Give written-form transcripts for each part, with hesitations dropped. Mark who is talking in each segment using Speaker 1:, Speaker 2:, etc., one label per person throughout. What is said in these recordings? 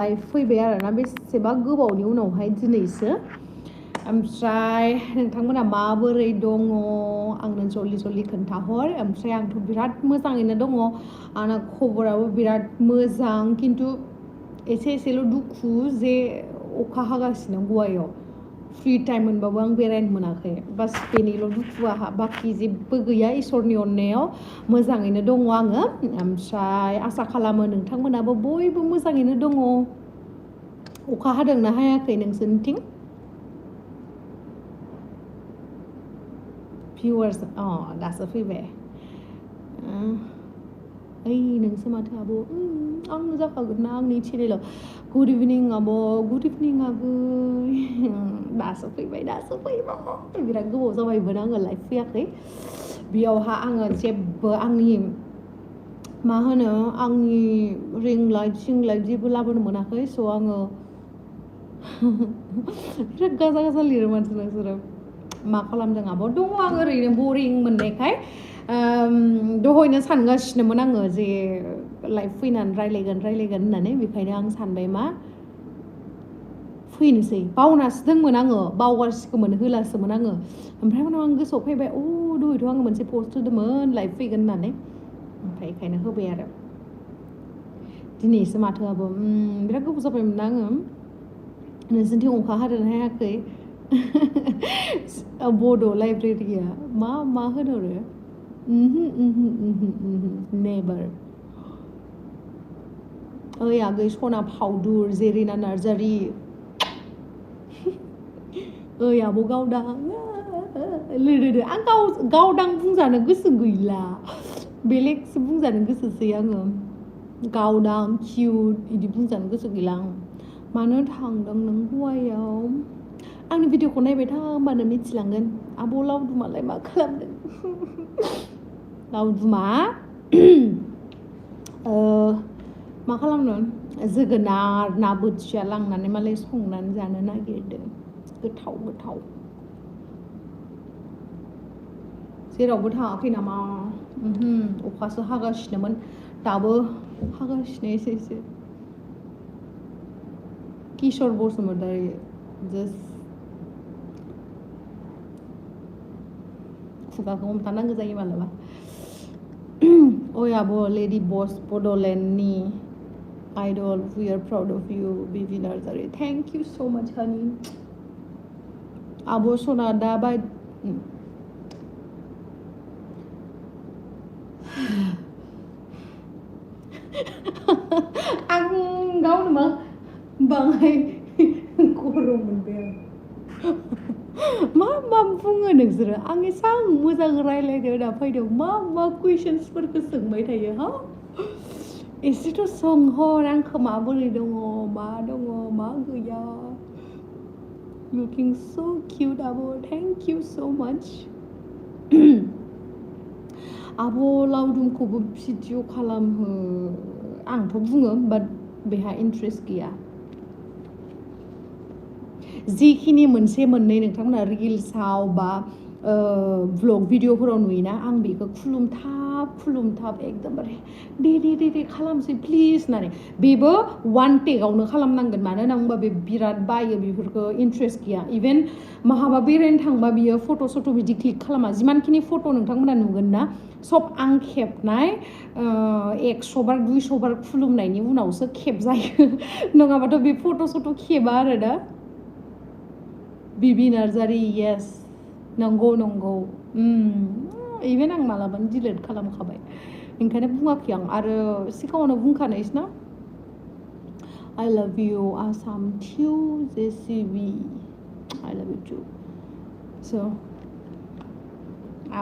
Speaker 1: फैबाय आरोना बेसेबा गोबावनि उनावहाय दिनैसो ओमफ्राय नोंथांमोना माबोरै दङ आंनो जल्दि खोन्थाहर ओमफ्राय आंथ' बिराद मोजाङैनो दङ आंना खबराबो बिराद मोजां खिन्थु एसेल' दुखु जे अखा हागासिनो गवायाव फ्रि टाइम मोनबाबो आं बेरायनो मोनाखै बास बेनिल' दुखुआ बाखि जेबो गैया इसोरनि अननायाव मोजाङैनो दङ आङो ओमफ्राय आसा खालामो नोंथांमोनाबो बयबो मोजाङैनो दङ अखा हादोंना हायाखै नोंसोरनिथिं भिउवार्स दासो फैबाय ओइ नोंसो माथो आब' आंनो जाखागोन ना आंनि चेनेलाव गुड इभिनिं आब' गुड इभिनिं आगै दासो फैबाय बिराद गोबाव जाबायमोन आङो लाइभ फैयाखै बेयावहा आङो जेबो आंनि मा होनो आंनि रिं लाइट जेबो लाबोनो मोनाखै स' आङो बिराद गाजा लिरो मानसि नोंसोरो मा खालामदों आब' दङ आं ओरैनो बरिं मोननायखाय दहायनो सानगासिनोमोन आङो जे लाइभ फैनानै रायलायगोन होननानै बेखायनो आं सानबाय मा फैनोसै बावनासो दंमोन आङो बावगारसिगौमोन होलासोमोन आङो ओमफ्राय उनाव आं गोसोआव फैबाय दहायथ' आङो मोनसे पस्ट होदोंमोन लाइभ फैगोन होननानै ओमफ्राय बेखायनो होबाय आरो दिनैसो माथो आब' बिराद गोबाव जाबायमोन आङो नोंसोरनिथिं अखा हादोंना हायाखै बड' लाइब्रेरिया मा होनहरो नेभार ओइ आगै सना फावदुर जेरिना नार्जारि ओइ आब' गावदां लिरदो आं गावदां बुंजानो गोसो गैला बेलेगसो बुंजानो गोसोसै आङो गावदां किउट बिदि बुंजानो गोसो गैला आं मानो थांदों नों गवायाव आंनि भिडिअखौ नायबाय था होमबानो मिथिलांगोन आब' लावदुमालाय मा खालामदों लावदुमा मा खालामनो जोगोनार ना बोथिया लांनानै मालाय संनानै जानो नागिरदों गोथाव जेरावबो थाङाखै नामा अखासो हागासिनोमोन दाबो हागासिनो एसे किशोर बसुमतारी जास्ट खुगाखौ हमथानांगौ जायो मालाबा ओइ आब' लेडि बस बड'लेण्डनि idol we are proud of you Bibi Narzary thank you so much हानि आब' सना दा आं गावनो बाङाय गरम मोनबाय आं मा बुङो नोंसोरो आं एसां मोजां रायलायनो होना फैदों मा कुइसन्सफोरखौ सोंबाय थायो हा एसेथ' सोंहर आंखौ माबोरै दङ मा गैया लुकिं सो किउट आब' थेंक इउ सो माच आब' लावदुमखौबो भिडिअ खालामहो आंथ' बुङो बाट बेहा इन्ट्रेस्ट गैया जिखिनि मोनसे मोननै नोंथांमोना रिल्सआव बा भ्लग भिडिअफोराव नुयोना आं बेखौ खुलुमथाब एकदमबारे दे खालामसै प्लिज होननानै बेबो वान टेकआवनो खालामनांगोन मानो होनना बुंबा बे बिराद बायो बेफोरखौ इन्ट्रेस्ट गैया इभेन माहाबा बेरायनो थांबा बियो फट' बिदि क्लिक खालामा जिमानखिनि फट' नोंथांमोना नुगोन ना सब आं खेबनाय 100 बार 200 बार खुलुमनायनि उनावसो खेबजायो नङाबाथ' बे फट' खेबा आरो दा बिबि नार्जारि येस नंगौ इभेन आं मालाबानो डिलिट खालामखाबाय ओंखायनो बुङाखै आं आरो सिगाङावनो बुंखानायसै ना I love you आसाम टिउ JCB I love you too so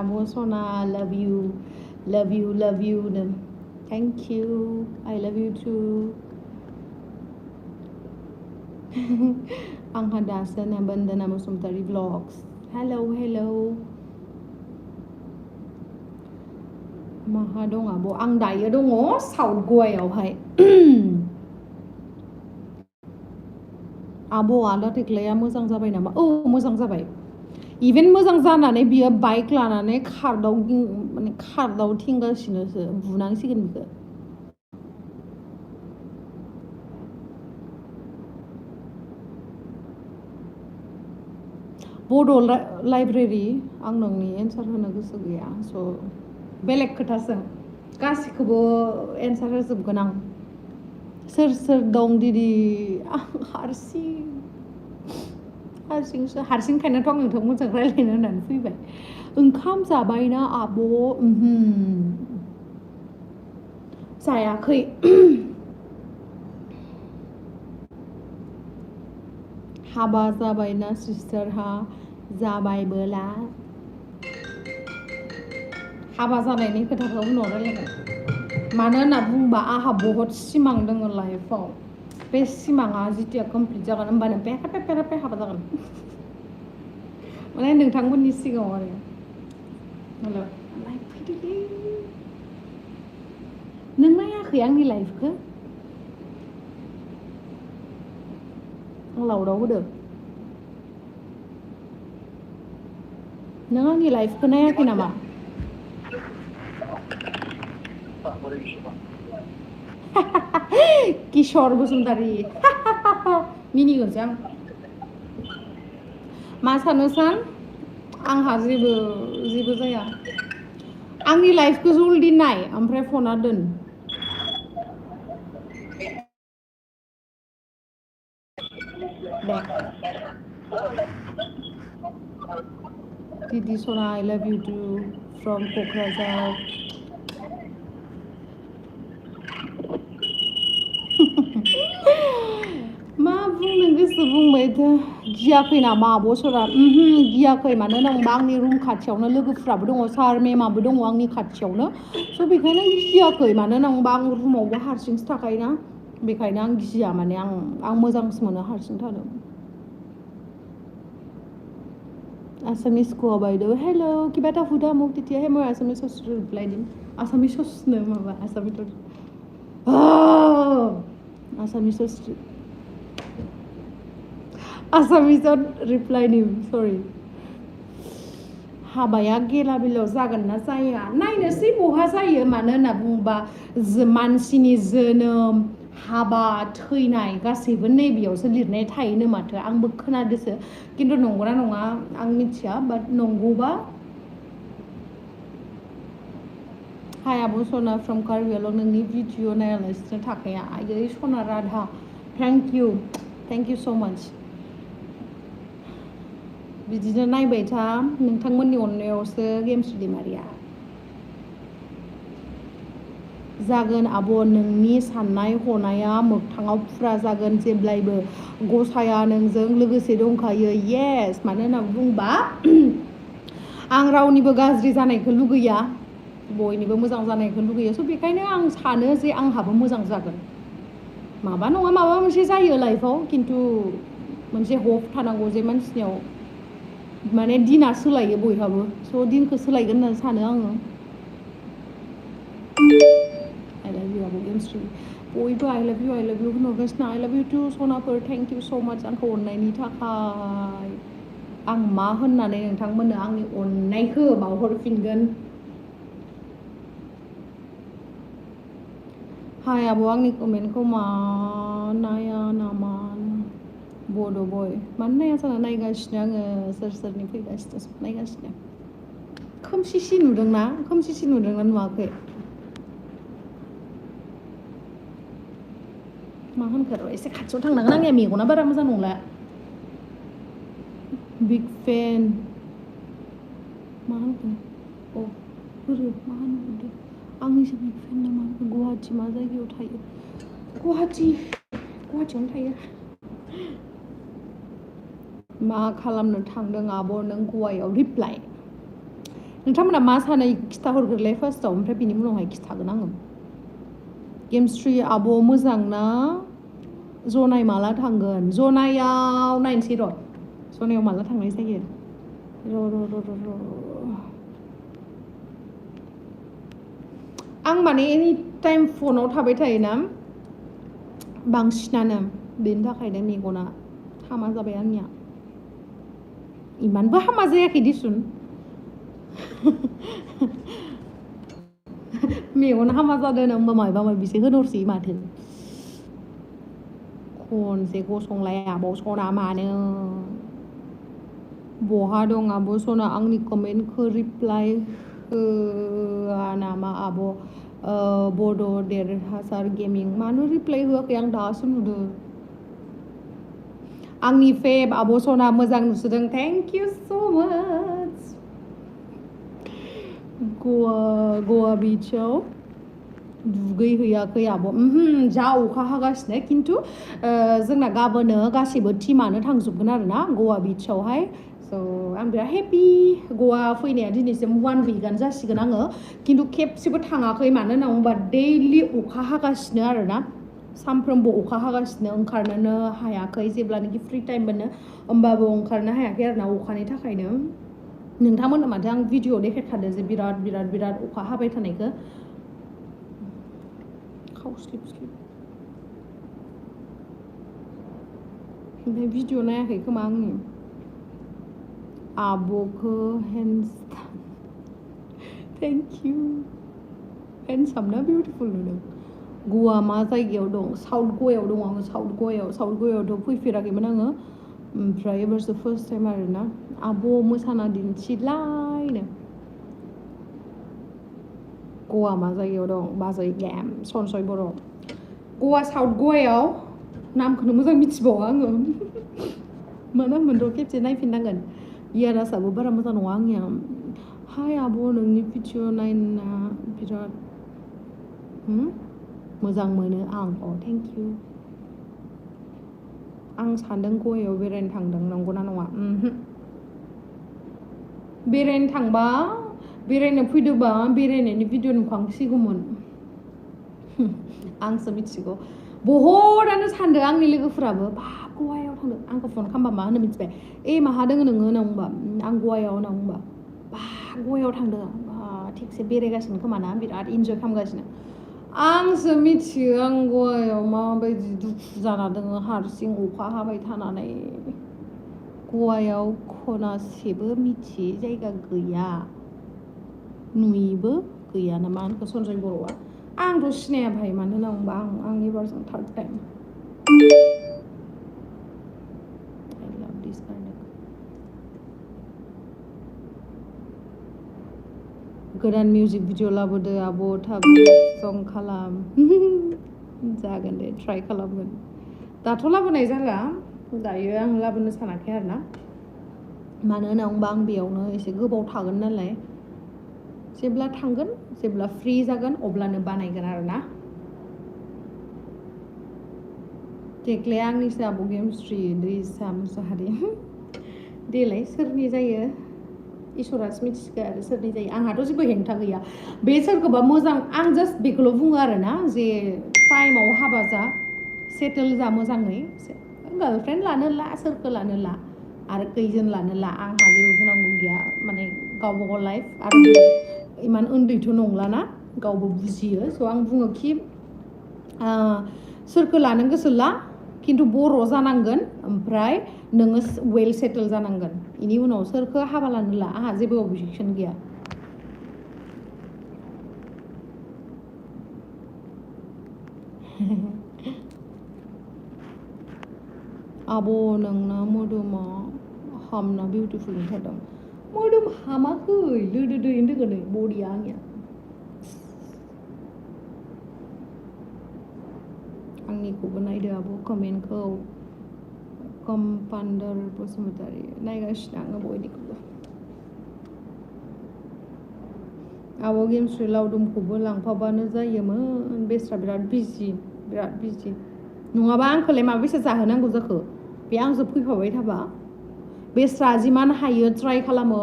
Speaker 1: आब' सना love you thank you I love you too आंहा दासो बन्दना बसुमतारी ब्लग्स हेलौ माहा दं आब' आं दायो दङ साउथ गवायावहाय आब' आदा टेक्लाया मोजां जाबाय नामा मोजां जाबाय इभेन मोजां जानानै बियो बाइक लानानै खारदावथिंगासिनोसो बुनांसिगोन बिखौ बड' लाइब्रेरि आं नोंनि एन्सार होनो गोसो गैया स' बेलेग खोथासो गासिखौबो एन्सार होजोबगोन आं सोर सोर दं दिदि आं हारसिंखायनोथ' आं नोंथां मोजां रायज्लायनो होननानै फैबाय ओंखाम जाबायना आब' जायाखै हाबा जाबायना सिस्टारहा जाबायबोला हाबा जानायनि खोथाखौ उनाव रायलायगोन मानो होनना बुंबा आंहा बहुद सिमां दङ लाइफआव बे सिमाङा जिथिया कमप्लिट जागोन होमबानो पेरापे हाबा जागोन माने नोंथांमोननि सिगाङाव आरो हेल' लाइफ फैदोलै नों नायाखै आंनि लाइफखौ आं लाउदाव होदो नों आंनि लाइफखौ नायाखै नामा किशोर बसुमतारी मिनिगोनसो आं मा सानो सान आंहा जेबो जाया आंनि लाइफखौ जल्दि नाय ओमफ्राय फना दोन दे Didi Sona, I love you too from Kokrajhar. मा बुंनो गोसो बुंबाय था गियाखै नामा आब'सरा गियाखै मानो होनबा आंनि रुम खाथियावनो लोगोफ्राबो दङ सार मेमाबो दङ आंनि खाथियावनो स' बेखायनो गियाखै मानो होनबा आं रुमावबो हारसिंसो थाखायोना बेखायनो आं गिया माने आं मोजांसो मोनो हारसिं थानो Assamese by the way. Hello, kibata fuda muk titia he moi Assamese sos reply din. Assamese sos no mama Assamese. Oh, Assamese sos. Assamese reply nim. Sorry. हाबाया गेला बेलायाव जागोन ना जाया नायनोसै बहा जायो मानो होनना बुङोबा मानसिनि जोनोम हाबा थैनाय गासैबो नैबेयावसो लिरनाय थायोनो माथो आंबो खोनादोंसो खिन्थु नंगौना नङा आं मिथिया बाट नंगौबा हाय आब' सना फ्रम कार्बिआलं नोंनि भिडिअ नायालासिनो थाखाया आयै सना राधा थेंक इउ स' माच बिदिनो नायबाय था नोंथांमोननि अननायावसो गेमस्रि दैमारिया जागोन आब' नोंनि साननाय हनाया मोगथाङाव फुरा जागोन जेब्लायबो गसाया नोंजों लोगोसे दंखायो येस मानो होनना बुंबा आं रावनिबो गाज्रि जानायखौ लुगैया बयनिबो मोजां जानायखौ लुगैयो स' बेखायनो आं सानो जे आंहाबो मोजां जागोन माबा नङा माबा मोनसे जायो लाइफआव खिन्थु मोनसे हप थानांगौ जे मानसिनियाव माने दिना सोलायो बयहाबो स' दिनखौ सोलायगोन होननानै सानो आङो I love you आब' गेमस्रि बयबो I love you होनहरगासिनो I love you too सनाफोर थेंक इउ स' माच आंखौ अननायनि थाखाय आं मा होननानै नोंथांमोननो आंनि अननायखौ बावहरफिनगोन हाय आब' आंनि कमेन्टखौ मा नाया नामा बड' बय मानो नाया जाना नायगासिनो आङो सोर सोरनि फैगासिनो नायगासिनो खोमसिसि नुदोंना नुवाखै मा होनखो र' एसे खाथियाव थांनांगोन आंनिया मेगना बारा मोजां नंला बिग फेन मा होनखो मा होनहरदों आंनिसो बिग फेन नामा गुवाहाटि मा जायगायाव थायो गुवाहाटियावनो थायो मा खालामनो थांदों आब' नों गवायाव रिप्लाइ नोंथांमोना मा सानो खिथाहरग्रोलाय फार्स्टआव ओमफ्राय बिनि उनावहाय खिथागोन आङो गेमस्रि आब' मोजां ना जनाय माला थांगोन जनायाव नायनोसै र' जनायाव माला थांनाय जायो र' आं माने एनि टाइम फनाव थाबाय थायोना बांसिनानो बेनि थाखायनो मेगना हामा जाबाय आंनिया इमानबो हामा जायाखै दिसुन मेगन हामा जादों होमबा माबा माबिसो होनहरसै माथो खनसे गसंलायाबाव सना मानो बहा दं आब' सना आंनि कमेन्टखौ रिप्लाइ होआ नामा आब' बड' देरहासार गेमिं मानो रिप्लाइ होआखै आं दासो नुदों आंनि फेब आब' सना मोजां नुसोदों थेंक इउ स' माच गवा बिचआव दुगैहैयाखै आब' जा अखा हागासिनो खिन्थु जोंना गाबोनो गासैबो टिमानो थांजोबगोन आरोना गवा बिचआवहाय स' आं बिराद हेपि गवा फैनाया दिनैसिम 1 उइकआनो जासिगोन आङो खिन्थु खेबसेबो थाङाखै मानो होनना बुङोबा दैलि अखा हागासिनो आरोना सानफ्रोमबो अखा हागासिनो ओंखारनोनो हायाखै जेब्लानाखि फ्रि टाइम मोनो होमबाबो ओंखारनो हायाखै आरोना अखानि थाखायनो नोंथांमोननो माथो आं भिडिअ देखायखादों जे बिराद अखा हाबाय थानायखौ खावस्लिब स्लिब ओमफ्राय भिडिअ नायाखै खोमा आंनि आब'खौ हेन्डसाम थेंक इउ हेन्डसाम ना बिउटिफुल नुदों गवा मा जायगायाव दं साउथ गवायाव दं आङो साउथ गवायावथ' फैफेराखैमोन आङो ओमफ्राय एबारसो फार्स्ट टाइम आरोना आब' मोसाना दिन्थिलायनो गवा मा जायगायाव दं बाजै गेम सनसय बर' गवा साउथ गवायाव नामखौनो मोजां मिथिबावा आङो मा नाममोन र' खेबसे नायफिननांगोन इयारासाबो बारा मोजां नङा आंनिया हाय आब' नोंनि भिडिअ नायना बिराद मोजां मोनो आं थेंक इउ आं सानदों गवायाव बेरायनो थांदों नंगौना नङा बेरायनो थांबा बेरायनो फैदोंबा बेरायनायनि भिडिअ नुखांसिगौमोन आंसो मिथिगौ बहुदानो सानदों आंनि लोगोफोराबो बा गवायाव थांदों आंखौ फन खालामबा मा होनो मिथिबाय माहा दोङो नोङो होनना बुंबा आं गवायाव होनना बुंबा बा गवायाव थांदों बा थिगसे बेरायगासिनो खोमा ना बिराद इन्जय खालामगासिनो आंसो मिथियो आं गवायाव माबायदि दुखु जाना दङ हारसिं अखा हाबाय थानानै गवायाव खनासेबो मिथियै जायगा गैया नुयैबो गैया नामा आंखौ सनजय बर'आ आंथ' सिनाया भाइ मानो होनना बुंबा आं एबारजों third time I love this kind of गोदान मिउजिक भिडिअ लाबोदो आब' थाब सं खालाम जागोन दे ट्राइ खालामगोन दाथ' लाबोनाय जाला दायो आं लाबोनो सानाखै आरोना मानो होनना बुंबा आं बेयावनो एसे गोबाव थागोन नालाय जेब्ला थांगोन जेब्ला फ्रि जागोन अब्लानो बानायगोन आरोना देग्लाय आंनिसो आब' गेमस्रि दैसा मुसाहारि देलाय सोरनि जायो इसोरासो मिथिगौ आरो सोरनि जायो आंहाथ' जेबो हेंथा गैया बे सोरखौबा मोजां आं जास्ट बेखौल' बुङो आरोना जे टाइमाव हाबा जा सेटेल जा मोजाङै गार्लफ्रेन्ड लानो ला सोरखौ लानो ला आरो खैजोन लानो ला आंहा जेबो बुंनांगौ गैया माने गावबा गाव लाइफ आरो इमान उन्दैथ' नंलाना गावबो बुजियो स' आं बुङो कि सोरखौ लानो गोसो ला खिन्थु बर' जानांगोन ओमफ्राय नोङो वेल सेटेल जानांगोन बेनि उनाव सोरखौ हाबा लानो ला आंहा जेबो अबजेक्सन गैया आब' नोंना मोदोमा हामना बिउटिफुल नुथारदों मोदोम हामाखै लोदोदैनो दोङो नै बडिया आंनिया आंनिखौबो नायदो आब' कमेन्टखौ कम्पाउन्डार बसुमतारी नायगासिनो आङो बयनिखौबो आब' गेमस्रि लावदुमखौबो लांफाबानो जायोमोन बेस्रा बिराद बिजि नङाबा आंखौलाय माबायसा जाहोनांगौ जाखो बे आंजों फैफाबाय थाबा बेस्रा जिमान हायो ट्राइ खालामो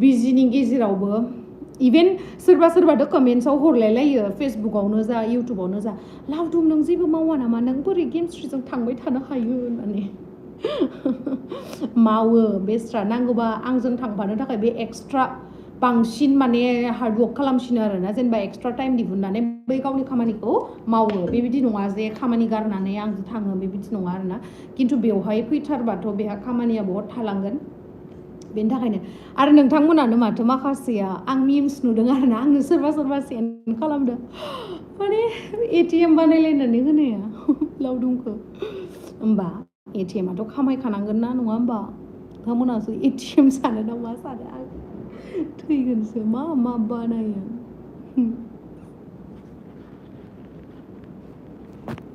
Speaker 1: बिजिनि गेजेरावबो इभेन सोरबाथ' कमेन्ट्सआव हरलायलायो फेसबुकआवनो जा इउटुबावनो जा लावदुम नों जेबो मावा नामा नों बोरै गेमस्रिजों थांबाय थानो हायो होननानै मावो बेस्रा नांगौबा आंजों थांफानो थाखाय बे एक्सट्रा बांसिन माने हार्डवर्क खालामसिनो आरोना जेनेबा एक्सट्रा टाइम दिहुननानै बै गावनि खामानिखौ मावो बेबायदि नङा जे खामानि गारनानै आंजों थाङो बेबायदि नङा आरोना खिन्थु बेवहाय फैथारबाथ' बेहा खामानिया बहुत थालांगोन बेनि थाखायनो आरो नोंथांमोनानो माथो माखासेया आं मिम्स नुदों आरोना आंनो सोरबा सेन्ड खालामदों माने एटिएम बानायलायनानै होनाया लावदुमखौ होमबा एटिएमाथ' खामायखानांगोन ना नङा होमबा नोंथांमोनासो ATM सानो ना मा सानो आं थैगोनसो मा बानायो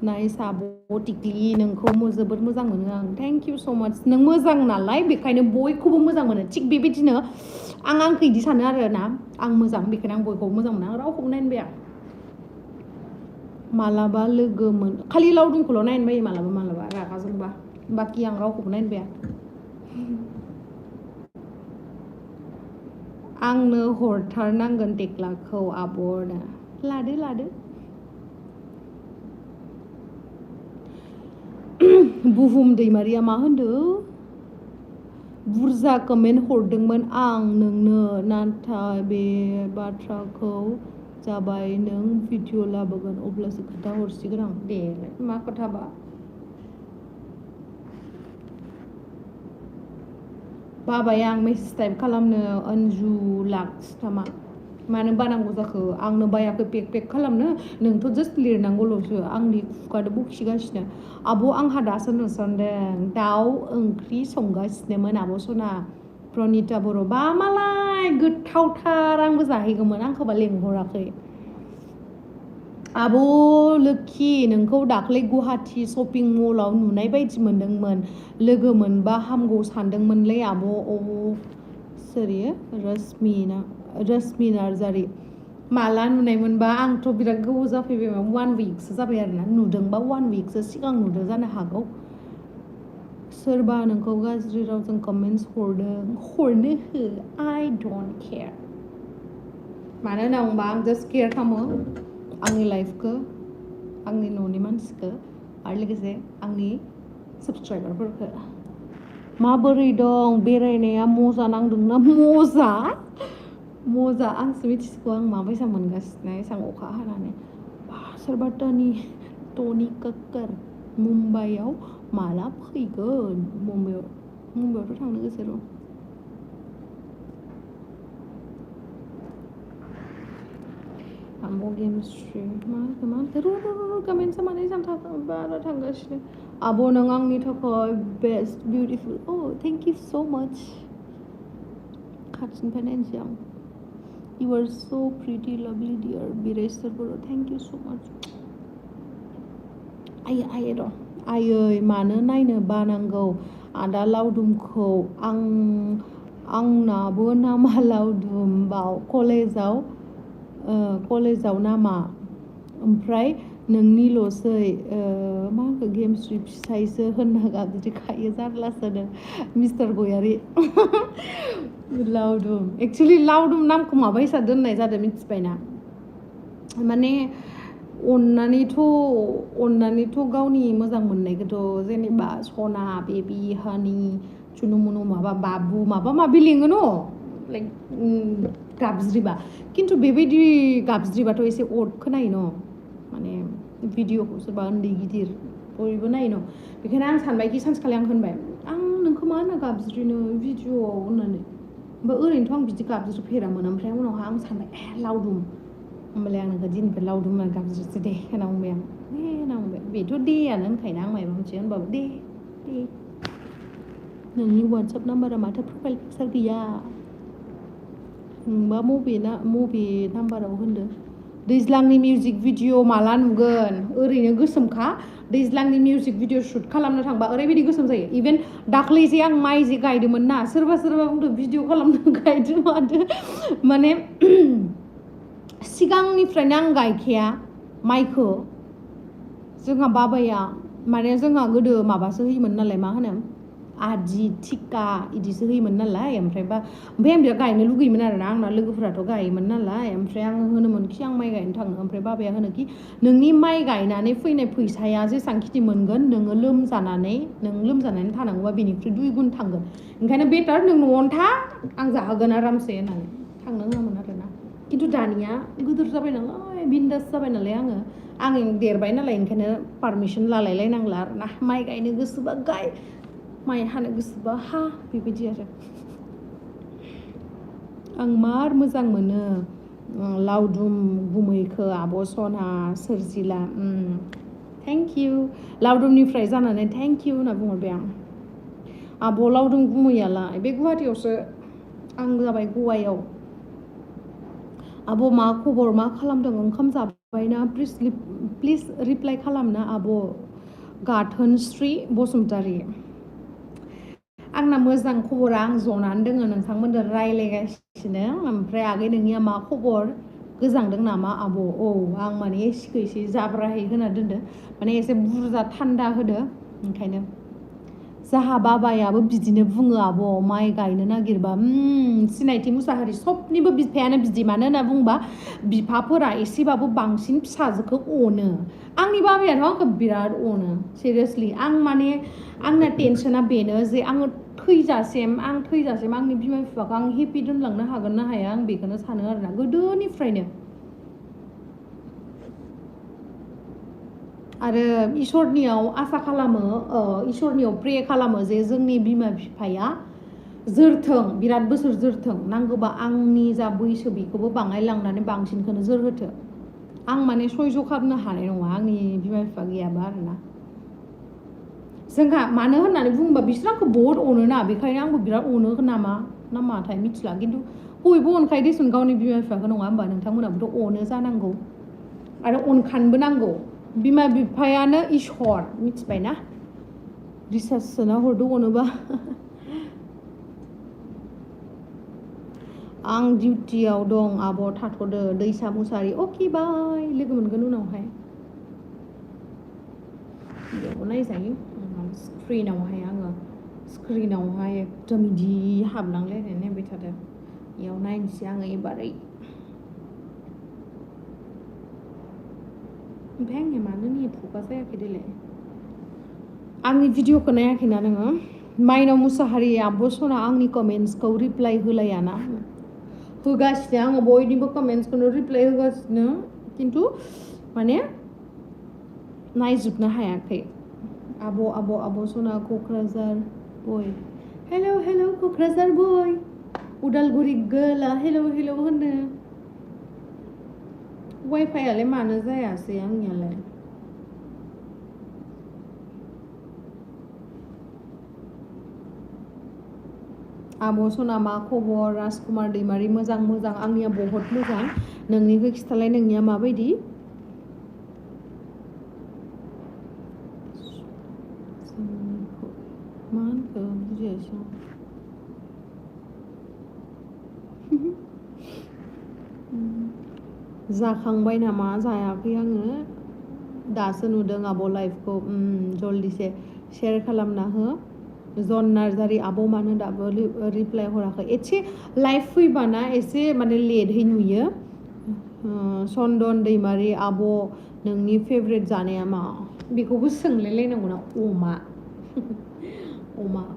Speaker 1: नाइस आब' टिक्लि नोंखौ जोबोद मोजां मोनो आं थेंक इउ स' माच नों मोजां नालाय बेखायनो बयखौबो मोजां मोनो थिग बेबायदिनो आंखौ इदि सानो आरो ना आं मोजां बेखायनो आं बयखौबो मोजां मोनो आं रावखौबो नायनो बाया मालाबा लोगो मोन खालि लावदुमखौल' नायनो बायो मालाबा रागा जोंबा बाखि आं रावखौबो नायनो बाया आंनो हरथारनांगोन टेक्लाखौ आब'नो लादो बुहुम दैमारिया मा होनदों बुरजा कमेन्ट हरदोंमोन आं नोंनो नाथाय बे बाथ्राखौ जाबाय नों भिडिअ लाबोगोन अब्लासो खोथा हरसिगोन आं दे मा खोथाबा बाबाय आं मेसेज टाइप खालामनो अनजु लाक्स नामा मानो बानांगौ जाखो आंनो बायाखै पेक खालामनो नोंथ' जास्ट लिरनांगौल'सो आंनि खुगादो बखिगासिनो आब' आंहा दासो नुसनदों दाउ ओंख्रि संगासिनोमोन आब' सना प्रनिता बर' बा मालाय गोथावथार आंबो जाहैगौमोन आंखौबा लेंहराखै आब' लोखि नोंखौ दाख्लै गुवाहाटि शपिं मलाव नुनाय बायदि मोनदोंमोन लोगो मोनबा हामगौ सानदोंमोनलै आब' सोरि रश्मि नार्जारि माला नुनायमोनबा आंथ' बिराद गोबाव जाफैबाय 1 विकसो जाबाय आरोना नुदोंबा 1 विकसो सिगां नुदों जानो हागौ सोरबा नोंखौ गाज्रि रावजों कमेन्ट्स हरनो हो आइ डोन्ट केयार मानो होनना बुंबा आं जास्ट केयार खालामो आंनि लाइफखौ आंनि न'नि मानसिखौ आरो लोगोसे आंनि साबस्क्राइबारफोरखौ माबोरै दं बेरायनाया मजा नांदोंना मजा आंसो मिथिसिगौ आं माबायसा मोनगासिनो एसां अखा हानानै सोरबा टनि कक्कर मुम्बाइआव माला फैगोन मुम्बाइआवथ' थांनो गोसो दं आब' गेमस्रि मा कमेन्टसा माने बारा थांगासिनो आब' नों आंनि थाखाय best beautiful thank you so' माच खाथिनिफ्राय नायनोसै आं You are so pretty, lovely, dear. Biresar Boro, thank you so much. आयै मानो नायनो बानांगौ आदा लावदुमखौ आंनाबो नामा लावदुम बाव कलेजाव नामा ओमफ्राय नोंनिल'सै मा होनो गेमस्रि फिसाइसो होनना गाबज्रिखायो जारलासोनो मिस्टार गयारि लावदुम एक्सुवेलि लावदुम नामखौ माबायसा दोननाय जादों मिथिबायना माने अननानैथ' गावनि मोजां मोननायखौथ' जेनेबा सना बेबि हानि चुनु मुनु माबा बाबु माबा माबि लिङो न' लाइक गाबज्रिबा खिन्थु बेबायदि गाबज्रिबाथ' एसे अड खोनायो न' माने भिडिअखौ सोरबा उन्दै गिदिर बयबो नायो न' बेखायनो आं सानबायखि सानसेखालि आं होनबाय आं नोंखौ मा होनो गाबज्रिनो भिडिअआव होननानै ओमफ्राय ओरैनोथ' आं बिदि गाबज्रिफेरामोन ओमफ्राय उनावहा आं सानबाय लावदुम होमबालाय आं नोंखौ दिनैनिफ्राय लावदुम होनना गाबज्रिसै दे होनना बुंबाय आं होनना बुंबाय बेथ' देयानो होनखायोना आं माबा मोनसे होनबाबो दे नोंनि वाट्सएप नाम्बारा माथो प्रफाइल पिकचार गैया नोंबा मबे नाम्बाराव होनदो दैज्लांनि मिउजिक भिडिअ माला नुगोन ओरैनो गोसोमखा दैज्लांनि मिउजिक भिडिअ शुट खालामनो थांबा ओरैबायदि गोसोम जायो इभेन दाख्लै जे आं माइ जे गायदोंमोन ना सोरबा बुंदों भिडिअ खालामनो गायदो मादो माने सिगांनिफ्रायनो आं गायखाया माइखौ जोंहा बाबाया माने जोंहा गोदो माबासो होयोमोन नालाय मा होनो आदि थिखा इदिसो होयोमोन नालाय ओमफ्राय आं बिराद गायनो लुगैयोमोन आरोना आंना लोगोफोराथ' गायोमोन नालाय ओमफ्राय आं होनोमोनखि आं माइ गायनो थाङो ओमफ्राय बाबाया होनोखि नोंनि माइ गायनानै फैनाय फैसाया जेसेबां खिथि मोनगोन नोङो लोमजानानै थानांगौबा बेनिख्रुइ 2 गुन थांगोन ओंखायनो बेटार नों न'आवनो था आं जाहोगोन आरामसे होननानै थांनो होआमोन आरोना खिन्थु दानिया गिदिर जाबाय नालाय बिन्दास जाबाय नालाय आं देरबाय नालाय ओंखायनो पारमिसन लालायलायनांला आरोना माइ गायनो गोसोबा गाय माइ हानो गोसोबा हा बेबायदि आरो आं मार मोजां मोनो लावदुम गुमैखौ आब' सना सोरजिला थेंक इउ लावदुमनिफ्राय जानानै थेंक इउ होनना बुंहरबाय आं आब' लावदुम गुमैयालाय बे गुवाहाटियावसो आं जाबाय गवायाव आब' मा खबर मा खालामदों ओंखाम जाबायना प्लिज रिप्लाइ खालामना आब' गाथोनस्रि बसुमतारी आंना मोजां खबरा आं जनानै दोङो नोंथांमोनजों रायलायगासिनो ओमफ्राय आगै नोंनिया मा खबर गोजांदों नामा आब' औ आं माने एसिखौ एसे जाब्राहै होना दोनदो माने एसे बुरजा थान्दा होदो ओंखायनो जाहा बाबायाबो बिदिनो बुङो आब' माइ गायनो नागिरबा सिनायथि मुसाहारि सबनिबो बिफायानो बिदि मानो होनना बुंबा बिफाफोरा एसेबाबो बांसिन फिसाजोखौ अनो आंनि बाबायाथ' आंखौ बिराद अनो सिरियासलि आं माने आंना टेनसना बेनो जे आङो थैजासिम आंनि बिमा बिफाखौ आं हेपि दोनलांनो हागोन ना हाया आं बेखौनो सानो आरोना गोदोनिफ्रायनो आरो इसोरनियाव आसा खालामो इसोरनियाव प्रे खालामो जे जोंनि बिमा बिफाया जोरथों बिराद बोसोर जोरथों नांगौबा आंनि जा बैसो बेखौबो बाङायलांनानै बांसिनखौनो जोरहोथो आं माने सयज' खालामनो हानाय नङा आंनि बिमा बिफा गैयाबा आरोना जोंहा मानो होननानै बुङोबा बिसोर आंखौ बहुत अनोना बेखायनो आंबो बिराद अनो नामा ना माथाय मिथिला खिन्थु बयबो अनखायो देसुन गावनि बिमा बिफाखौ नङा होमबा नोंथांमोनाबोथ' अनो जानांगौ आरो अनखानोबो नांगौ बिमा बिफायानो इसर मिथिबायना रिसार्च सोना हरदो अनोबा आं डिउटियाव दं आब' थाथ'दो दैसा मुसारि अके बाय लोगो मोनगोन उनावहाय बेयाव नायजायो स्क्रिनावहाय एकदम इदि हाबलांलायनाय नायबाय थादों बेयाव नायनोसै आङो एबारै ओमफ्राय आंनिया मानो नेटवर्कआ जायाखै देलाय आंनि भिडिअखौ नायाखैना नोङो माइनाव मुसाहारि आब' सना आंनि कमेन्ट्सखौ रिप्लाइ होलायाना होगासिनो आङो बयनिबो कमेन्ट्सखौनो रिप्लाइ होगासिनो खिन्थु माने नायजोबनो हायाखै आब' सना क'क्राझार बय हेल' क'क्राझार बय उदालगुरि गोला हेल' होनो वाइफाइआलाय मानो जायासै आंनियालाय आब' सना मा खबर राजकुमार दैमारि मोजां आंनिया बहुत मोजां नोंनिखौ खिथालाय नोंनिया माबायदि मा होनखो बुजियासै जाखांबाय नामा जायाखै आङो दासो नुदों आब' लाइफखौ जल्दिसे शेयार खालामना हो जन नार्जारि आब' मानो दाबो रिप्लाइ हराखै एसे लाइभ फैबाना एसे माने लेटहै नुयो चन्दन दैमारि आब' नोंनि फेभरेट जानाया मा बेखौबो सोंलायलायनांगौ ना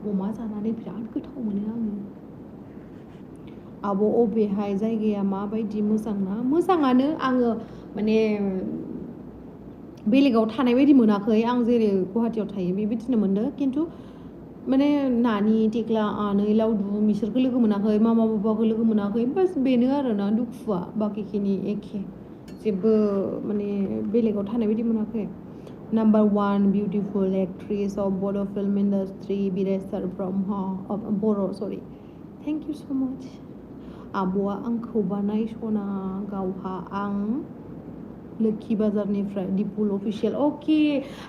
Speaker 1: अमा जानानै बिराद गोथाव मोनो आङो आब' अबेहाय जायगाया माबायदि मोजांना मोजाङानो आङो माने बेलेगाव थानाय बायदि मोनाखै आं जेरै गुवाहाटियाव थायो बेबायदिनो मोनदों खिन्थु माने नानि टेक्ला आनै लावदुम बिसोरखौ लोगो मोनाखै मामा बाबाखौ लोगो मोनाखै बास बेनो आरोना दुखुआ बाखिखिनि एखे जेबो माने बेलेगाव थानाय बायदि मोनाखै नाम्बार 1 बिउटिफुल एक्ट्रेस अफ बड' फिल्म इन्डास्ट्रि बिरेस्टार ब्रह्म बर' सरि थेंक इउ स' माच आब'आ आंखौ बानायसना गावहा आं लोखि बाजारनिफ्राय दिपुल अफिसियेल अके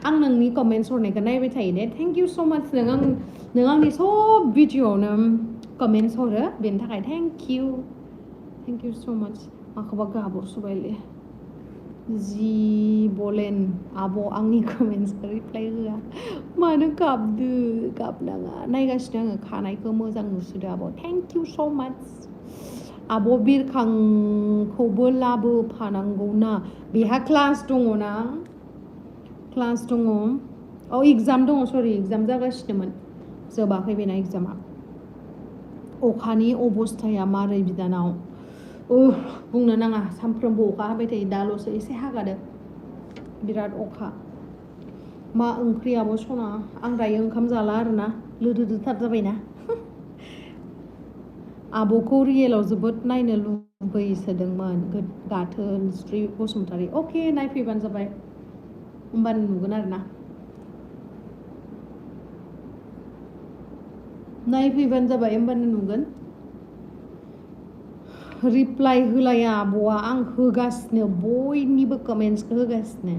Speaker 1: आं नोंनि कमेन्ट्स हरनायखौ नायबाय थायो दे थेंक इउ स' माच नों आंनि सब भिडिअ'आवनो कमेन्ट्स हरो बेनि थाखाय थेंक इउ स' माच माखौबा गाबरसोबायलै जि बलेन आब' आंनि कमेन्ट्सखौ रिप्लाइ होआ मानो गाबनाङा नायगासिनो आङो खानायखौ मोजां नुसोदो आब' थेंक इउ स' माच आब' बिरखांखौबो लाबोफानांगौना बेहा क्लास दङ एगजाम दङ सरि एगजाम जागासिनोमोन जोबाखै बेना एगजामा अखानि अबस्थाया मारै बिदानाव बुंनो नाङा सानफ्रोमबो अखा हाबाय थायो दाल'सो एसे हागादो बिराद अखा मा ओंख्रि आब' सना आं दायो ओंखाम जाला आरोना लोदोदोथार जाबायना आब'खौ रियेलाव जोबोद नायनो लुबैसोदोंमोन गाथोनस्रि बसुमतारी अके नायफैबानो जाबाय होमबानो नुगोन आरोना नायफैबानो जाबाय होमबानो नुगोन रिप्लाइ होलाया आब'आ आं होगासिनो बयनिबो कमेन्ट्सखौ होगासिनो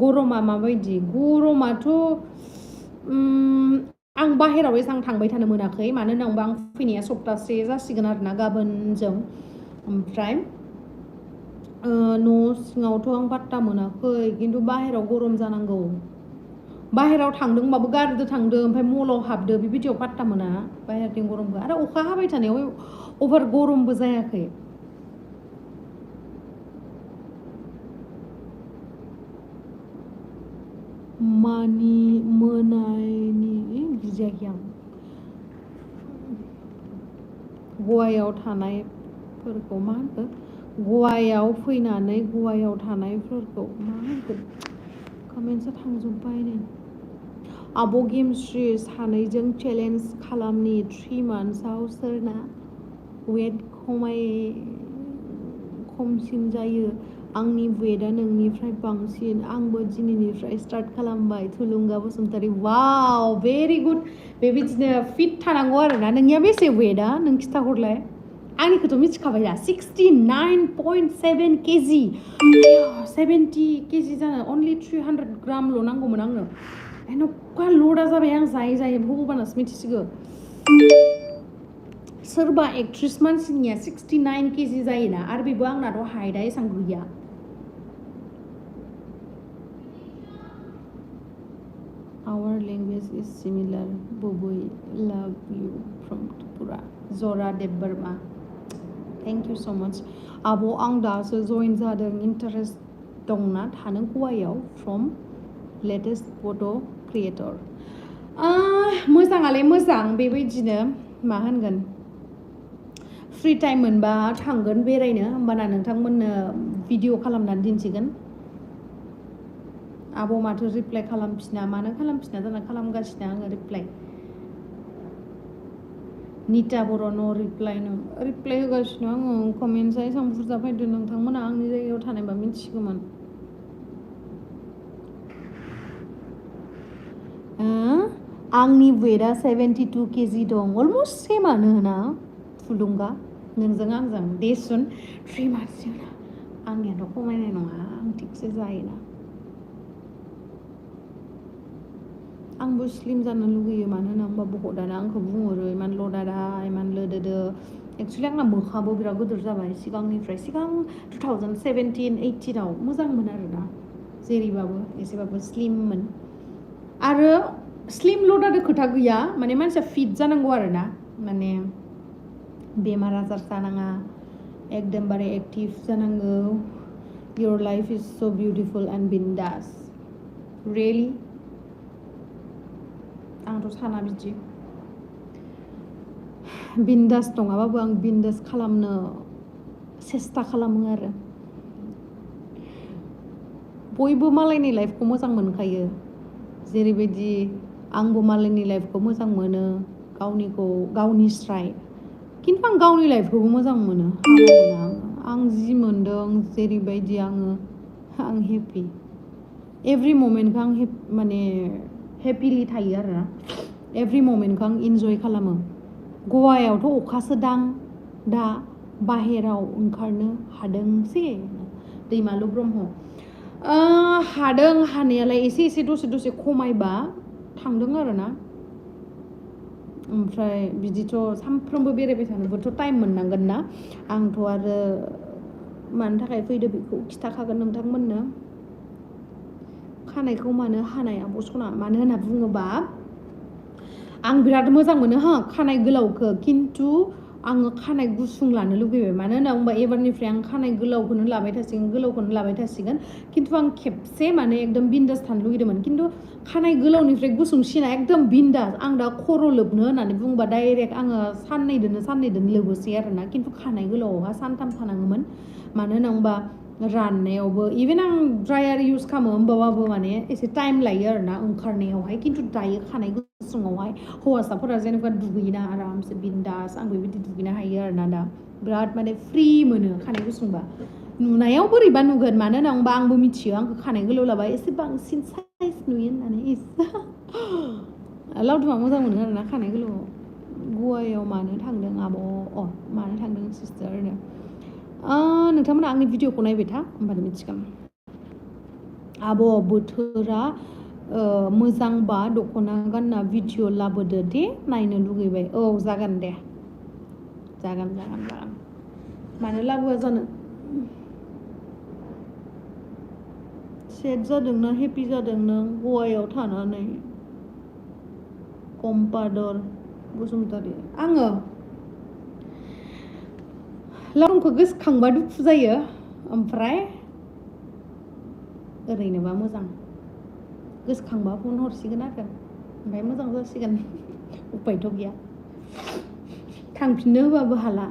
Speaker 1: गरमा माबायदि गरमाथ' आं बाहेराव एसां थांबाय थानो मोनाखै मानो होनोबा आं फैनाया सप्तासे जासिगोन आरोना गाबोनजों ओमफ्राय न' सिङावथ' आं पात्ता मोनाखै खिन्थु बाहेराव गरम जानांगौ बाहेराव थांदोंबाबो गारिजों थांदों ओमफ्राय मलाव हाबदो बेबायदियाव पात्ता मोना बाहेरथिं गरमखौ आरो अखा हाबाय थानायाव अभार गरमबो जायाखै मानि मोनायनि बुजियाखै आं गवायाव थानायफोरखौ मा होनखो गवायाव फैनानै गवायाव थानायफोरखौ मा होनगोन कमेन्ट्सआ थांजोब्बाय नै आब' गेमस्रि सानैजों चेलेन्ज खालामनि 3 मान्थ्सआव सोरना वेट खमसिन जायो आंनि वेटआ नोंनिफ्राय बांसिन आंबो दिनैनिफ्राय स्टार्ट खालामबाय थुलुंगा बसुमतारी वाव भेरि गुड बेबायदिनो फिट थानांगौ आरोना नोंनिया बेसे वेटआ नों खिथाहरलाय आंनिखौथ' मिथिखाबाय दा 69.7 केजि 70 केजि जानो अनलि 300 ग्रामल' नांगौमोन आंनो एन'का लदा जाबाय आं जायै जायै भगबानासो मिथिसिगौ सोरबा एक्ट्रिस मानसिनिया 69 केजि जायोना आरो बेबो आंनाथ' हाइटआ एसेबां गैया Our language is similar. Bubui, love you from Tripura. Zora Debbarma. Thank you so much. Abo आं दासो join जादों interest दंना थानो गवायाव from latest photo creator. मोजाङालाय मोजां बेबायदिनो मा होनगोन फ्रि टाइम मोनबा थांगोन बेरायनो होमबाना नोंथांमोननो भिडिअ खालामनानै दिन्थिगोन आब' माथो रिप्लाइ खालामफिना मानो खालामफिना जाना खालामगासिनो आङो रिप्लाइ निता बर' न' रिप्लाइ होगासिनो आङो कमेन्ट्सआ एसेबां बुरजा फैदों नोंथांमोना आंनि जायगायाव थानायबा मिथिगौमोन आंनि वेटआ 72 केजि दं अलमस्ट सेमानो ना थुलुंगा नोंजों आंजों देसुन 3 मान्थ्सनि उनाव आंनियाथ' खमायनाय नङा आं थिगसे जायोना आंबो स्लिम जानो लुगैयो मानो होनोबा बहुतआनो आंखौ बुंहरो इमान लदादा इमान लोदोदो एक्सुवेलि आंना मोखांबो बिराद गिदिर जाबाय सिगांनिफ्राय सिगां 2017-18आव मोजांमोन आरोना जेरैबाबो एसेबाबो स्लिममोन आरो स्लिम लदादो खोथा गैया माने मानसिया फिट जानांगौ आरोना माने बेमार आजार जानाङा एकदमबारे एक्टिभ जानांगौ your life is so beautiful and bindas really आंथ' साना बिदि बिन्दास नङाबाबो आं बिन्दास खालामनो सेस्था खालामो आरो बयबो मालायनि लाइफखौ मोजां मोनखायो जेरैबायदि आंबो मालायनि लाइफखौ मोजां मोनो गावनिस्राय खिन्थु आं गावनि लाइफखौबो मोजां मोनो आं जि मोनदों जेरैबायदि आं हेपि एभ्रि मोमेन्टखौ आं माने हेपिलि थायो आरोना एभ्रि मोमेन्टखौ आं इन्जय खालामो गवायावथ' अखासो दां दा बाहेराव ओंखारनो हादोंसै दैमालु ब्रह्म हादों हानायालाय एसे एसे दसे खमायबा थांदों आरोना ओमफ्राय बिदिथ' सानफ्रोमबो बेरायबाय थानोबोथ' टाइम मोननांगोन ना आंथ' आरो मानो थाखाय फैदो बेखौ खिथाखागोन नोंथांमोननो खानायखौ मानो हानाय आब' सना मानो होनना बुङोबा आं बिराद मोजां मोनो खानाय गोलावखौ खिन्थु आङो खानाय गुसुं लानो लुगैबाय मानो होनना बुङोबा एबारनिफ्राय आं खानाय गोलावखौनो लाबाय थासिगोन खिन्थु आं खेबसे माने एकदम बिन्दास थानो लुगैदोंमोन खिन्थु खानाय गोलावनिफ्राय गुसुंसिना एकदम बिन्दास आं दा खर' लोबनो होननानै बुङोबा डाइरेक्ट आङो साननैदोनो लोबोसै आरोना खिन्थु खानाय गोलावहा सानथाम थानाङोमोन मानो होनना बुङोबा राननायावबो इभेन आं ड्रायार इउज खालामो होमबाबो माने एसे टाइम लायो आरोना ओंखारनायावहाय खिन्थु दायो खानाय गुसुङावहाय हौवासाफोरा जेनेबा दुगैना आरामसे बिन्दास आं बेबायदि दुगैनो हायो आरोना दा बिराद माने फ्रि मोनो खानाय गुसुंबा नुनायाव बोरैबा नुगोन मानो होनना बुङोबा आंबो मिथियो आंखौ खानाय गोलाव लाबा एसे बांसिन साइज नुयो होननानै लावदुमा मोजां मोनो आरोना खानाय गोलाव गवायाव मानो थांदों आब' मानो थांदों सिस्टारनो नोंथांमोना आंनि भिडिअखौ नायबाय था होमबानो मिथिगोन आब' बोथोरा मोजांबा दख'ना गानना भिडिअ लाबोदो दे नायनो लुगैबाय जागोन दे जागोन मानो लाबोआ जानो सेट जादों ना हेपि जादों नों गवायाव थानानै कम्पादर बसुमतारी आङो लावदुमखौ गोसोखांबा दुखु जायो ओमफ्राय ओरैनोबा मोजां गोसोखांबा फन हरसिगोन आरो ओमफ्राय मोजां जासिगोन उपायथ' गैया थांफिननो होनबाबो हाला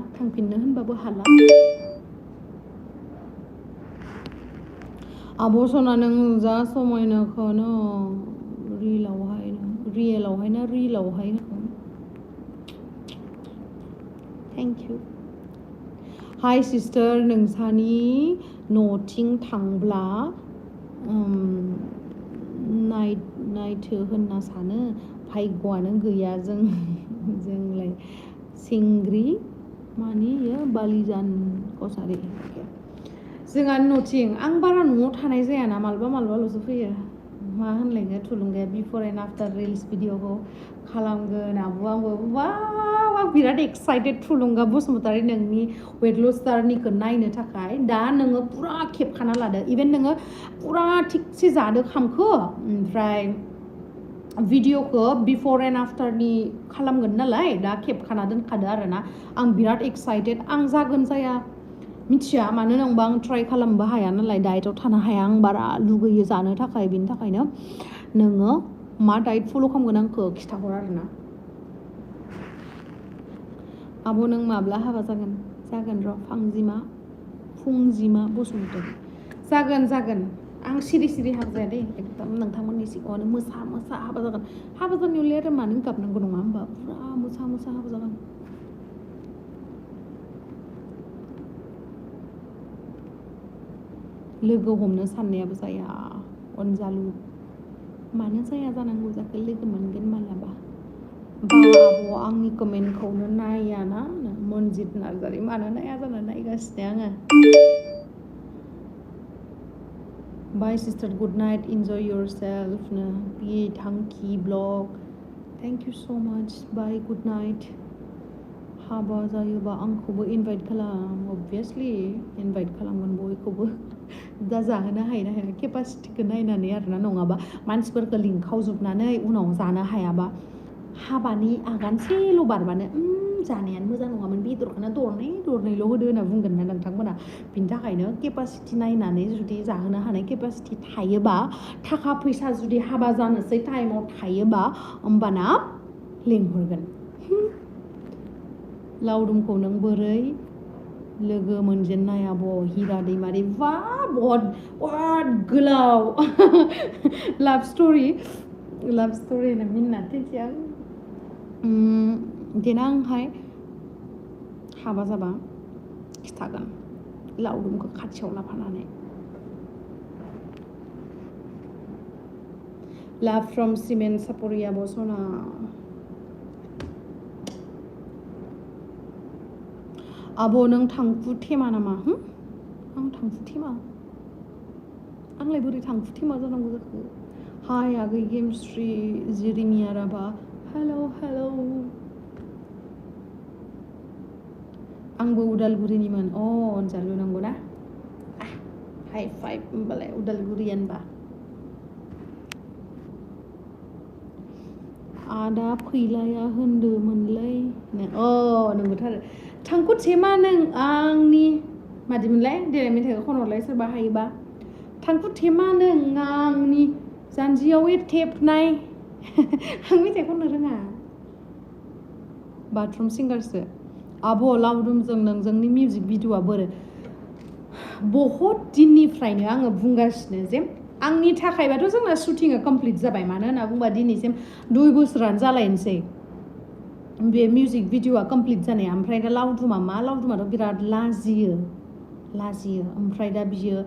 Speaker 1: आब' सना नों जा समायनाखौनो रियेलावहाय ना रिलावहाय थेंक इउ हाय सिस्टार नोंसानि न'थिं थांब्ला नायथो होनना सानो भाग्यआनो गैया जोंलाय सिंग्रि मानि बालिजान कसारि जोंहा न'थिं आं बारा न'आव थानाय जायाना मालाबाल'सो फैयो मा होनलायनो थुलुंगाया बिफर एन्ड आफ्टार रिल्स भिडिअखौ खालामगोन आब' आंबो आं बिराद एक्साइटेड थुलुंगा बसुमतारी नोंनि वेट लस जार्निखौ नायनो थाखाय दा नोङो पुरा खेबखाना लादो इभेन नोङो पुरा थिगसे जादो खामखो ओमफ्राय भिडिअखौ बिफर एन्ड आफ्टारनि खालामगोन नालाय दा खेबखाना दोनखादो आरोना आं बिराद एक्साइटेड आं जागोन जाया मिथिया मानो होनबा आं ट्राइ खालामनोबो हाया नालाय डाइटआव थानो हाया आं बारा लुगैयो जानो थाखाय बिनि थाखायनो नोङो मा डाइट फल' खालामगोन आंखौ खिथाहर आरोना आब' नों माब्ला हाबा जागोन र' फुंजिमा बसुमतारी जागोन आं सिरि हाबा जाया दे एकदम नोंथांमोननि सिगाङावनो मोसा हाबा जागोन हाबा जानायावलाय आरो मानो गाबनांगौ नङा होमबा पुरा मोसा हाबा जागोन लोगो हमनो साननायाबो जाया अनजालु मानो जाया जानांगौ जाखो लोगो मोनगोन मालाबा आब' आंनि कमेन्टखौनो नायाना मनजित नार्जारि मानो नाया जाना नायगासिनो आङो bye sister good night enjoy yourself नो बि थांखि ब्लग थेंक इउ सो माच बाय गुड नाइट हाबा जायोबा आंखौबो इनभाइट खालाम अबभियासलि इनभाइट खालामगोन बयखौबो दा जाहोनो हायोना हाया केपासिटिखौ नायनानै आरोना नङाबा मानसिफोरखौ लिंखावजोबनानै उनाव जानो हायाबा हाबानि आगानसेल' बारबानो जानायानो मोजां नङामोन बेदरखौनो दरनैल' होदो होनना बुंगोन ना नोंथांमोना बिनि थाखायनो केपासिटि नायनानै जुदि जाहोनो हानाय केपासिटि थायोबा थाखा फैसा जुदि हाबा जानोसै टाइमाव थायोबा होमबाना लिंहरगोन लावदुमखौ नों बोरै लोगो मोनजेननाय आब' हिरा दैमारि बहुत गोलाव लाभ स्ट'रि मिन्ना थैसै आं देनांहाय हाबा जाबा खिथागोन लावदुमखौ खाथियाव लाफानानै लाभ फ्रम सिमेन्ट सापरिया बसना आब' नों थांखु थेमा नामा आं थांखु थेमा आंलाय बोरै थांखु थेमा जानांगौ जाखो हाय आगै गेमस्रि जिरिमिया राभा हेलौ आंबो उदालगुरिनिमोन अनजालु नांगौ ना हाइ फाइभ होमबालाय उदालगुरियानबा आदा फैलाया होनदोंमोनलै नंगौथार थांखु थेमा नों आंनि मादिमोनलाय देलाय मेथाइखौ खनहरलाय सोरबा हायोबा थांखु थेमा नों आंनि जानजियाव थेबनाय आं मेथाइ खननो रोङा बाथरुम सिंगारसो आब' लावदुमजों नोंजोंनि मिउजिक भिडिअआ बोरै बहुद दिननिफ्रायनो आङो बुंगासिनो जे आंनि थाखायबाथ' जोंना शुटिंआ कमप्लिट जाबाय मानो होनना बुंबा दिनैसिम 2 बोसोरानो जालायनोसै बे मिउजिक भिडिअआ कमप्लिट जानाया ओमफ्राय दा लावदुमाथ' बिराद लाजियो ओमफ्राय दा बियो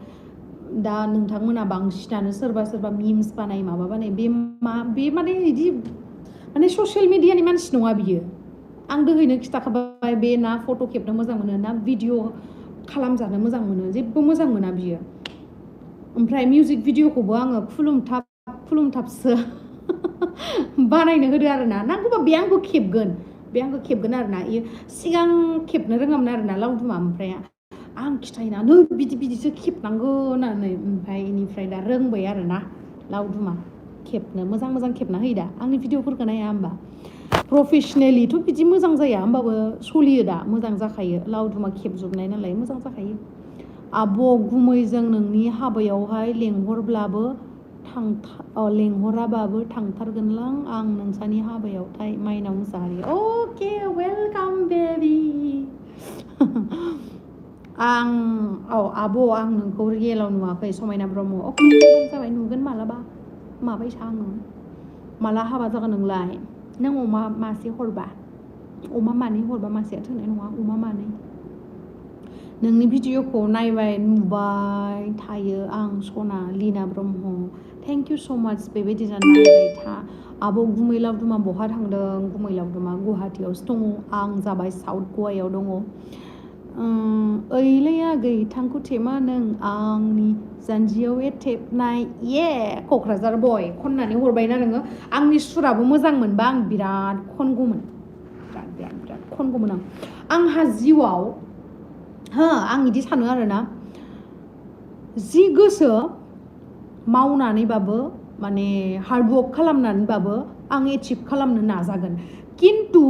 Speaker 1: दा नोंथांमोना बांसिनानो सोरबा मिम्स बानाय माबा बानाय बे माने बिदि माने ससियेल मिडियानि मानसि नङा बियो आं दोहैनो खिथाखाबाय बे ना फट' खेबनो मोजां मोनो ना भिडिअ खालामजानो मोजां मोनो जेबो मोजां मोना बियो ओमफ्राय मिउजिक भिडिअखौबो आङो खुलुमथाबसो बानायनो होदो आरोना नांगौबा बे आंखौ खेबगोन आरोना इयो सिगां खेबनो रोङामोन आरोना लावदुमा ओमफ्राय आं खिथायोना नों बिदिसो खेबनांगौ होननानै ओमफ्राय इनिफ्राय दा रोंबाय आरोना लावदुमा खेबनो मोजां खेबना होयो दा आंनि भिडिअफोरखौ नाया होमबा प्रफेसनेलिथ' बिदि मोजां जाया होमबाबो सलियो दा मोजां जाखायो लावदुमा खेबजोबनाय नालाय मोजां जाखायो आब' गुमैजों नोंनि हाबायावहाय लेंहराबाबो थांथारगोनलां आं नोंसानि हाबायावथाय माइनाव मुसाहारि अके वेलकाम बेबि आब' आं नोंखौ रियेलाव नुवाखै समायना ब्रह्म अके जाबाय नुगोन मालाबा माबायसा आङो माला हाबा जागोन नोंलाय नों अमा मासे हरबा अमा मानै हरबा मासेया थोनाय नङा अमा मानै नोंनि भिडिअखौ नुबाय थायो आं सना लिना ब्रह्म थेंक इउ स' माच बेबायदि नायबाय था आब' गुमै लावदुमा बहा थांदों गुमै लावदुमा गुवाहाटियावसो दङ आं जाबाय साउथ गवायाव दङ ओइलै आगै थांखु थेमा नों आंनि जानजियाव एथेबनाय क'क्राझार बय खननानै हरबायना नोङो आंनि सुराबो मोजां मोनबा आं बिराद खनगौमोन बिराद खनगौमोन आंहा जिउआव आं बिदि सानो आरोना जि गोसो मावनानैबाबो माने हार्डवर्क खालामनानैबाबो आं एचिभ खालामनो नाजागोन खिन्थु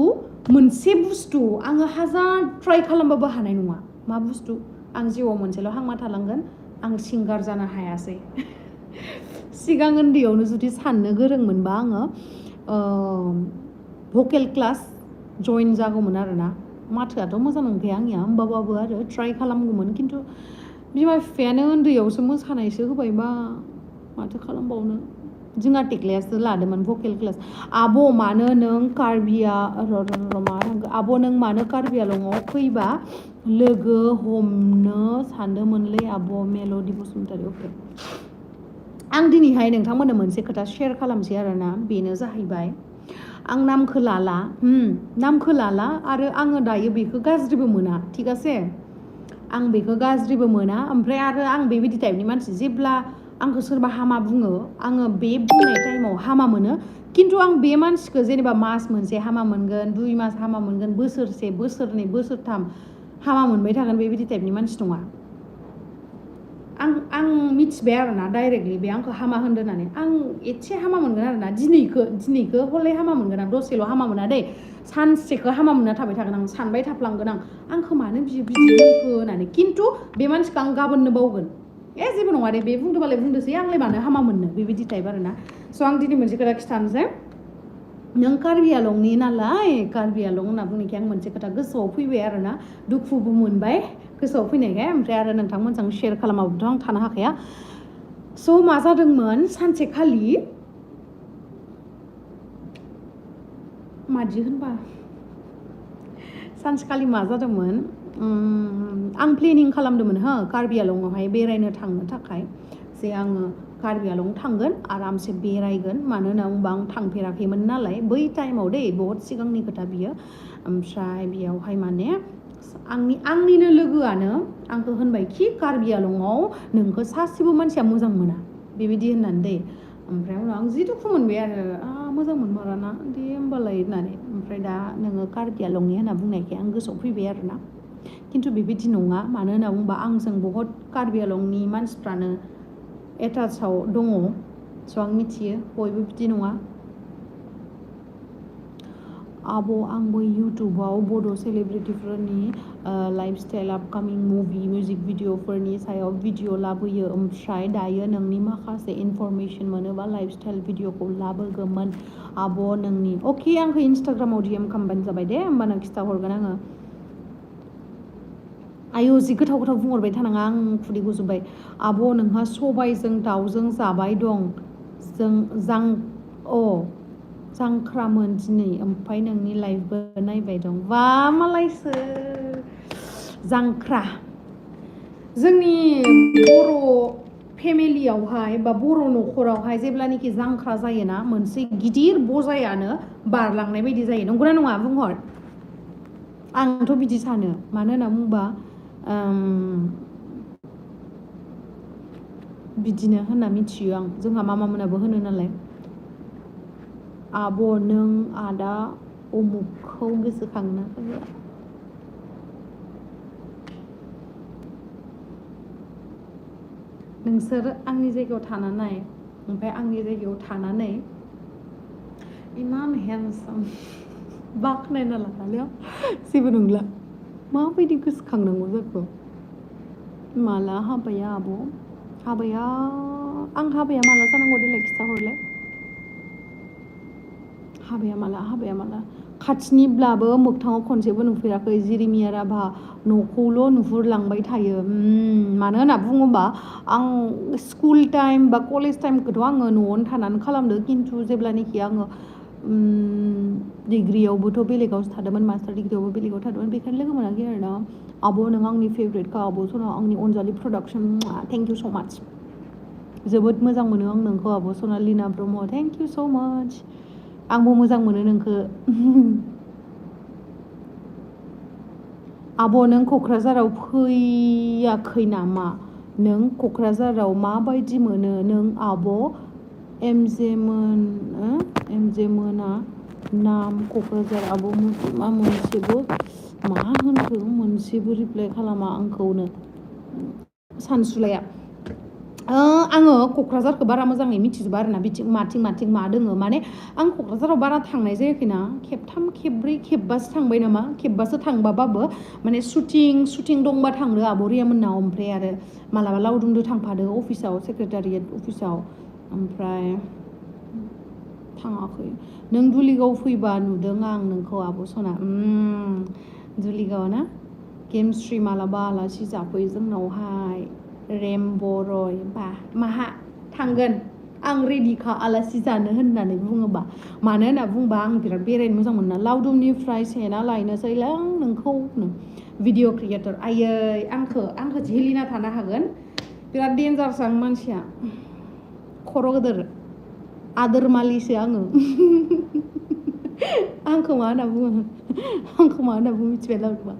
Speaker 1: मोनसे बुस्थु आङो हाजार ट्राइ खालामबाबो हानाय नङा मा बुस्थु आं जिउआव मोनसेल' हांमा थालांगोन आं सिंगार जानो हायासै सिगां उन्दैयावनो जुदि साननो गोरोंमोनबा आङो भकेल क्लास जइन जागौमोन आरोना माथोआथ' मोजां नंखाया आंनिया होमबाबाबो आरो ट्राइ खालामगौमोन खिन्थु बिमा बिफायानो उन्दैयावसो मोसानायसो होबायबा माथो खालामबावनो जोंहा टेक्लायासो लादोंमोन भकेल क्लास आब' मानो नों आब' नों मानो कार्बि आलंआव फैबा लोगो हमनो सानदोंमोनलै आब' मेल'डि बसुमतारी अके आं दिनैहाय नोंथांमोननो मोनसे खोथा शेयार खालामसै आरोना बेनो जाहैबाय आं नामखौ लाला आरो आङो दायो बेखौ गाज्रिबो मोना थिग आसे आं बेखौ गाज्रिबो मोना ओमफ्राय आरो आं बेबायदि टाइपनि मानसि जेब्ला आंखौ सोरबा हामा बुङो आङो बे बुंनाय टाइमाव हामा मोनो खिन्थु आं बे मानसिखौ जेनेबा मास मोनसे हामा मोनगोन 2 मास हामा मोनगोन बोसोरसे बोसोरनै बोसोरथाम हामा मोनबाय थागोन बेबायदि टाइपनि मानसि नङा आं मिथिबाय आरोना डाइरेक्टलि बे आंखौ हामा होनदों होननानै आं एसे हामा मोनगोन आरोना दिनैखौ हले हामा मोनगोन आं दसेल' हामा मोना दे सानसेखौ हामा मोनना थाबाय थागोन आं सानबाय थाफ्लांगोन आंखौ मानो बिदि बुंखो होननानै खिन्थु बे मानसिखौ आं गाबोननो बावगोन जेबो नङा दे बे बुंदोंबालाय बुंदोंसै आंलाय मानो हामा मोननो बेबायदि टाइप आरोना स' आं दिनै मोनसे खोथा खिथानोसै नों कार्बि आलंनि नालाय कार्बि आलं होनना बुंनायखाय आं मोनसे खोथा गोसोआव फैबाय आरोना दुखुबो मोनबाय गोसोआव फैनायखाय ओमफ्राय आरो नोंथांमोनजों शेयार खालामाबोथ' आं थानो हाखाया स' मा जादोंमोन सानसेखालि मादि होनबा सानसेखालि मा जादोंमोन आं प्लेनिं खालामदोंमोन कार्बि आलंआवहाय बेरायनो थांनो थाखाय जे आङो कार्बि आलं थांगोन आरामसे बेरायगोन मानो होनना बुंबा आं थांफेराखैमोन नालाय बै टाइमाव बहुत सिगांनि खोथा बियो ओमफ्राय बेयावहाय माने आंनिनो लोगोआनो आंखौ होनबायखि कार्बि आलंआव नोंखौ सासेबो मानसिया मोजां मोना बेबायदि होननानै दै ओमफ्राय उनाव आं जि दुखु मोनबाय आरो मोजां मोनमाराना दे होमबालाय होननानै ओमफ्राय दा नोङो कार्बि आलंनि होनना बुंनायखाय आं गोसोआव फैबाय आरोना खिन्थु बेबायदि नङा मानो होनना बुंबा आंजों बहुत कार्बि आलंनि मानसिफ्रानो एटाचआव दङ स' आं मिथियो बयबो बिदि नङा आब' आंबो इउटुबाव बड' सेलिब्रिटिफोरनि लाइफ स्टाइल आपकामिं मुभि मिउजिक भिडिअफोरनि सायाव भिडिअ लाबोयो ओमफ्राय दायो नोंनि माखासे इनफरमेसन मोनोबा लाइफ स्टाइल भिडिअखौ लाबोगौमोन आब' नोंनि अके आंखौ इन्सटाग्रामाव DM खालामबानो जाबाय दे होमबानो खिथाहरगोन आङो आयौ जि गोथाव बुंहरबाय थानाङा आं खुदै गुजोब्बाय आब' नोंहा सबायजों दाउजों जाबाय दं जांख्रामोन दिनै ओमफ्राय नोंनि लाइफबो नायबाय दं बा मालायसो जांख्रा जोंनि बर' फेमिलियावहाय बा बर' न'खरावहाय जेब्लानाखि जांख्रा जायोना मोनसे गिदिर बजायानो बारलांनाय बायदि जायो नंगौना नङा बुंहर आंथ' बिदि सानो मानो होनना बुंबा बिदिनो होनना मिथियो आं जोंहा मामामोनाबो होनो नालाय आब' नों आदा उमुखखौ गोसोखांना होआ नोंसोर आंनि जायगायाव थानानै ओमफ्राय आंनि जायगायाव थानानै इमान हेन्डसाम बाख्नायना लानानै जेबो नंला माबायदि गोसोखांनांगौ जाखो माला हाबाया आब' हाबाया आं हाबाया माला जानांगौ देलाय खिथाहरलाय हाबाया माला खाथिनिब्लाबो मोगथाङाव खनसेबो नुफेराखै जिरिमिया राभा न'खौल' नुहुरलांबाय थायो मानो होनना बुङोबा आं स्कुल टाइम बा कलेज टाइमखौथ' आङो न'आवनो थानानै खालामदो खिन्थु जेब्लानाखि आङो डिग्रियावबोथ' बेलेगावसो थादोंमोन मास्टार डिग्रियावबो बेलेगाव थादोंमोन बेखायनो लोगो मोनाखै आरो ना आब' नों आंनि फेभरेटखा आब' सना आंनि Anjali production thank you so' माच जोबोद मोजां मोनो आं नोंखौ आब' सना लिना ब्रह्म थेंक इउ स' माच आंबो मोजां मोनो नोंखौ आब' नों क'क्राझाराव फैयाखै नामा नों क'क्राझाराव माबायदि मोनो नों आब' एमजे मोना नाम क'क्राझार आब' मोनसेबो मा होनखो मोनसेबो रिप्लाइ खालामा आंखौनो सानसुलाया आङो क'क्राझारखौ बारा मोजाङै मिथिजोबा आरोना बिथिं माथिं मा दोङो माने आं क'क्राझाराव बारा थांनाय जायाखैना खेबथाम खेबब्रै खेबबासो थांबाय नामा खेबबासो थांबाबाबो माने शुटिं दंबा थांदो आब' रियामोननाव ओमफ्राय आरो मालाबा लावदुमदो थांफादो अफिसाव सेक्रेटारियेट अफिसाव ओमफ्राय थाङाखै नों दुलिगाव फैबा नुदों आं नोंखौ आब' सना दुलिगाव ना गेमस्रि मालाबा आलासि जाफै जोंनावहाय रेमबरय बा माहा थांगोन आं रेडिखा आलासि जानो होननानै बुङोबा मानो होनना बुंबा आं बिराद बेरायनो मोजां मोनो लावदुमनिफ्राय सेना लायनोसैलां नोंखौ भिडिअ क्रियेटर आयै आंखौ झेलिना थानो हागोन बिराद डेन्जारसो आं मानसिया खर' गिदिर आदोरमालिसो आङो आंखौ मा होनना बुङो मिथिबाय लावदुमा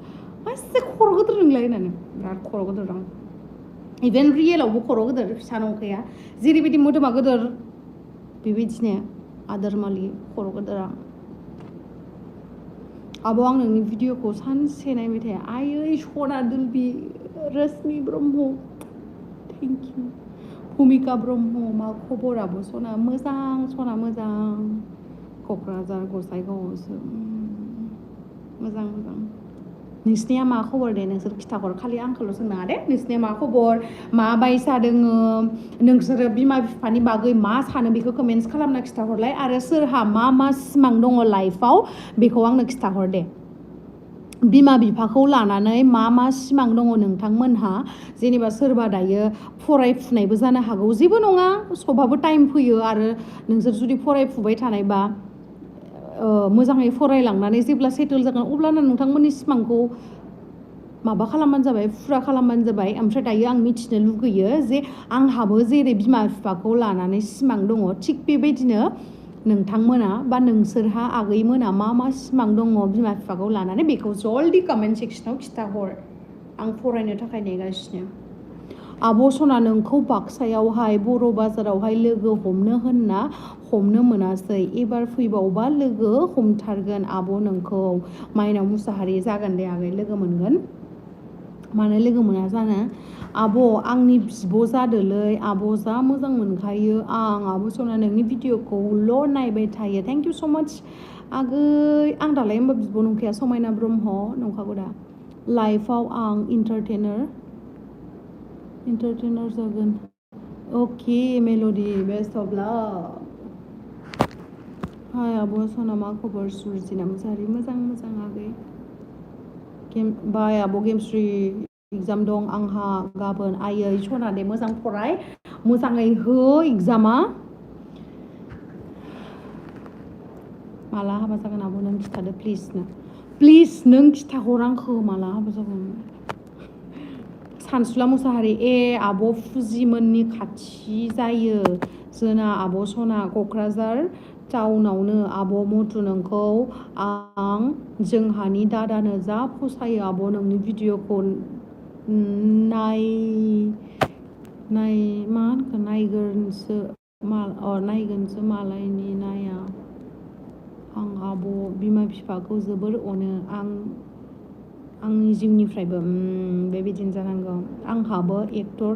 Speaker 1: मासे खर' गिदिर नोंलाय होननानै बिराद खर' गिदिर आं इभेन रियेलावबो खर' गिदिर फिसा नंखाया जेरैबायदि मोदोमा गिदिर बेबायदिनो आदोरमालि खर' गिदिर आं आब' आं नोंनि भिडिअखौ सानसे नायबाय थाया आयै सना दुलबि रश्मि ब्रह्म थेंक इउ भुमिका ब्रह्म मा खबर आब' सना मोजां क'क्राझार गसाइगावआवसो मोजां नोंसिनिया मा खबर दे नोंसोर खिथाहर खालि आंखौल' सोंनाङा दे नोंसिनिया मा खबर मा बायसा दोङो नोंसोरो बिमा बिफानि बागै मा सानो बेखौ कमेन्ट्स खालामना खिथाहरलाय आरो सोरहा मा सिमां दङ लाइफआव बेखौ आंनो खिथाहर दे बिमा बिफाखौ लानानै मा सिमां दङ नोंथांमोनहा जेनेबा सोरबा दायो फरायफुनायबो जानो हागौ जेबो नङा सबाबो टाइम फैयो आरो नोंसोर जुदि फरायफुबाय थानायबा मोजाङै फरायलांनानै जेब्ला सेटेल जागोन अब्लानो नोंथांमोननि सिमांखौ माबा खालामबानो जाबाय फुरा खालामबानो जाबाय ओमफ्राय दायो आं मिथिनो लुगैयो जे आंहाबो जेरै बिमा बिफाखौ लानानै सिमां दङ थिग बेबायदिनो नोंथांमोना बा नोंसोरहा आगैमोना मा सिमां दङ बिमा बिफाखौ लानानै बेखौ जल्दि कमेन्ट सेक्सनाव खिथाहर आं फरायनो थाखाय नेगासिनो आब' सना नोंखौ बाक्सायावहाय बर' बाजारावहाय लोगो हमनो होनना हमनो मोनासै एबार फैबावबा लोगो हमथारगोन आब' नोंखौ माइनाव मुसाहारि जागोन दे आगै लोगो मोनगोन मानो लोगो मोना जानो आब' आंनि बिब' जादोलै आब' जा मोजां मोनखायो आब' सना नोंनि भिडिअखौल' नायबाय थायो थेंक इउ स' माच आगै आं दालाय होमबा बिब' नंखाया समायना ब्रह्म नंखागौ दा लाइफआव आं इन्टारटेनार जागोन अके मेल'डि बेस्ट अफ लाक हाय आब' सना मा खबर सुरजिना मुसाहारि मोजां आगै बाय आब' गेमस्रि एग्जाम दं आंहा गाबोन आयै सना दे मोजां फराय मोजाङै हो एग्जामा माला हाबा जागोन आब' नों खिथादो प्लिज नों खिथाहर आंखौ माला हाबा जागोन सानसुला मुसाहारि आब' फुजिमोननि खाथि जायो जोंना आब' सना क'क्राझार टाउनावनो आब' मथु नोंखौ आं जोंहानि दादानो जा फसायो आब' नोंनि भिडिअखौ नाय मा होनखो नायगोनसो मालायनि नाया आं आब' बिमा बिफाखौ जोबोर अनो आंनि जिउनिफ्रायबो बेबायदिनो जानांगौ आंहाबो एक्टर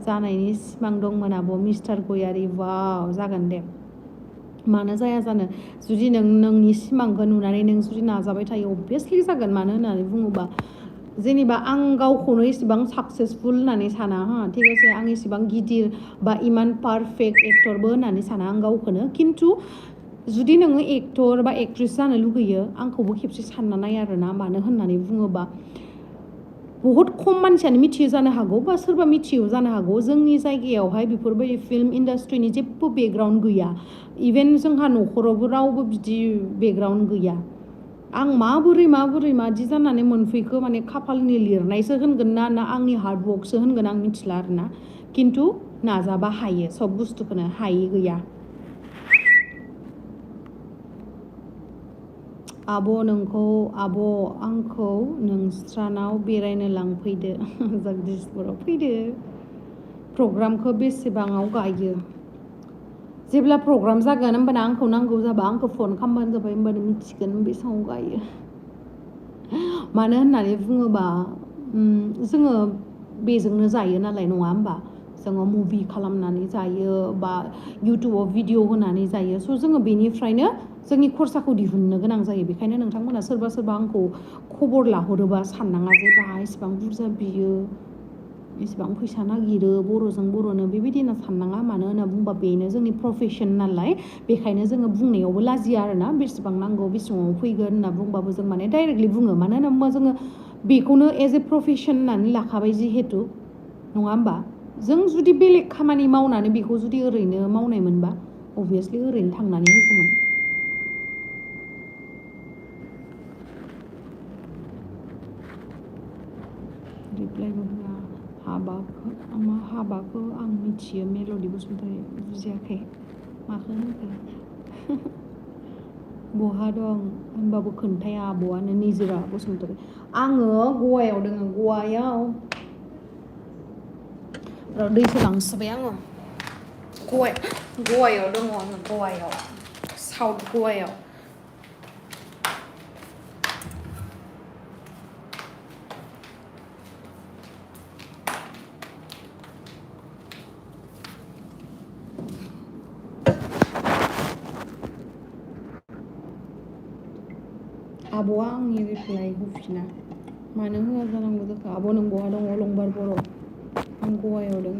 Speaker 1: जानायनि सिमां दंमोन आब' मिस्टार गयारि वाव जागोन दे मानो जाया जानो जुदि नोंनि सिमांखौ नुनानै नों जुदि नाजाबाय थायो अबभियासलि जागोन मानो होननानै बुङोबा जेनेबा आं गावखौनो इसेबां साक्सेसफुल होननानै साना थिग আছে आं इसेबां गिदिर बा इमान पारफेक्ट एक्टरबो होननानै साना आं गावखौनो खिन्थु जुदि नोङो एक्टर बा एक्ट्रेस जानो लुगैयो आंखौबो खेबसे सानना नाय आरोना मानो होननानै बुङोबा बहुत खम मानसियानो मिथियो जानो हागौ बा सोरबा मिथियो जानो हागौ जोंनि जायगायावहाय बेफोरबायदि फिल्म इन्डास्ट्रिनि जेबो बेकग्राउन्ड गैया इभेन जोंहा न'खरावबो रावबो बिदि बेकग्राउन्ड गैया आं माबोरै मादि जानानै मोनफैखो माने खाफालनि लिरनायसो होनगोन ना आंनि हार्डवर्कसो होनगोन आं मिथिला आरोना खिन्थु नाजाबा हायो सब बुस्थुखौनो हायै गैया आब' आंखौ नोंस्रानाव बेरायनो लांफैदो जगदीसपुराव फैदो प्रग्रामखौ बेसेबाङाव गायो जेब्ला प्रग्राम जागोन होमबाना आंखौ नांगौ जाबा आंखौ फन खालामबानो जाबाय होमबानो मिथिगोन बेसेबाङाव गायो मानो होननानै बुङोबा जोङो बेजोंनो जायो नालाय नङा होमबा जोङो मुभि खालामनानै जायो बा इउटुबाव भिडिअ होनानै जायो स' जोङो बेनिफ्रायनो जोंनि खरसाखौ दिहुननो गोनां जायो बेखायनो नोंथांमोना सोरबा आंखौ खबर लाहरोबा साननाङा जे बा इसेबां बुरजा बियो इसेबां फैसा नागिरो बर'जों बर'नो बेबायदि होनना साननाङा मानो होनना बुंबा बेनो जोंनि प्रफेसन नालाय बेखायनो जोङो बुंनायावबो लाजिया आरोना बेसेबां नांगौ बेसेबाङाव फैगोन होनना बुंबाबो जों माने डाइरेक्टलि बुङो मानो होनना बुङोबा जोङो बेखौनो एज ए प्रफेसन होननानै लाखाबाय जिहेतु नङा होमबा जों जुदि बेलेग खामानि मावनानै बेखौ जुदि ओरैनो मावनाय मोनबा अभियासलि ओरैनो थांनानै होगौमोन रिप्लाइबो होआ हाबाखौ आं मिथियो मेल'डि बसुमतारी बुजियाखै माखौ होनखो बहा दं होनबाबो खोन्थाया आब'आनो निजोरा बसुमतारी आङो गवायाव दङ गवायाव दैसो लांसोबाय आङो गवायाव दङ आङो गवायाव साउथ गवायाव आब'आ आंनि रिप्लाइ होफिना मानो होआ जानांगौ जाखो आब' नों बहा दङ लंबार बर' आं गवायाव दं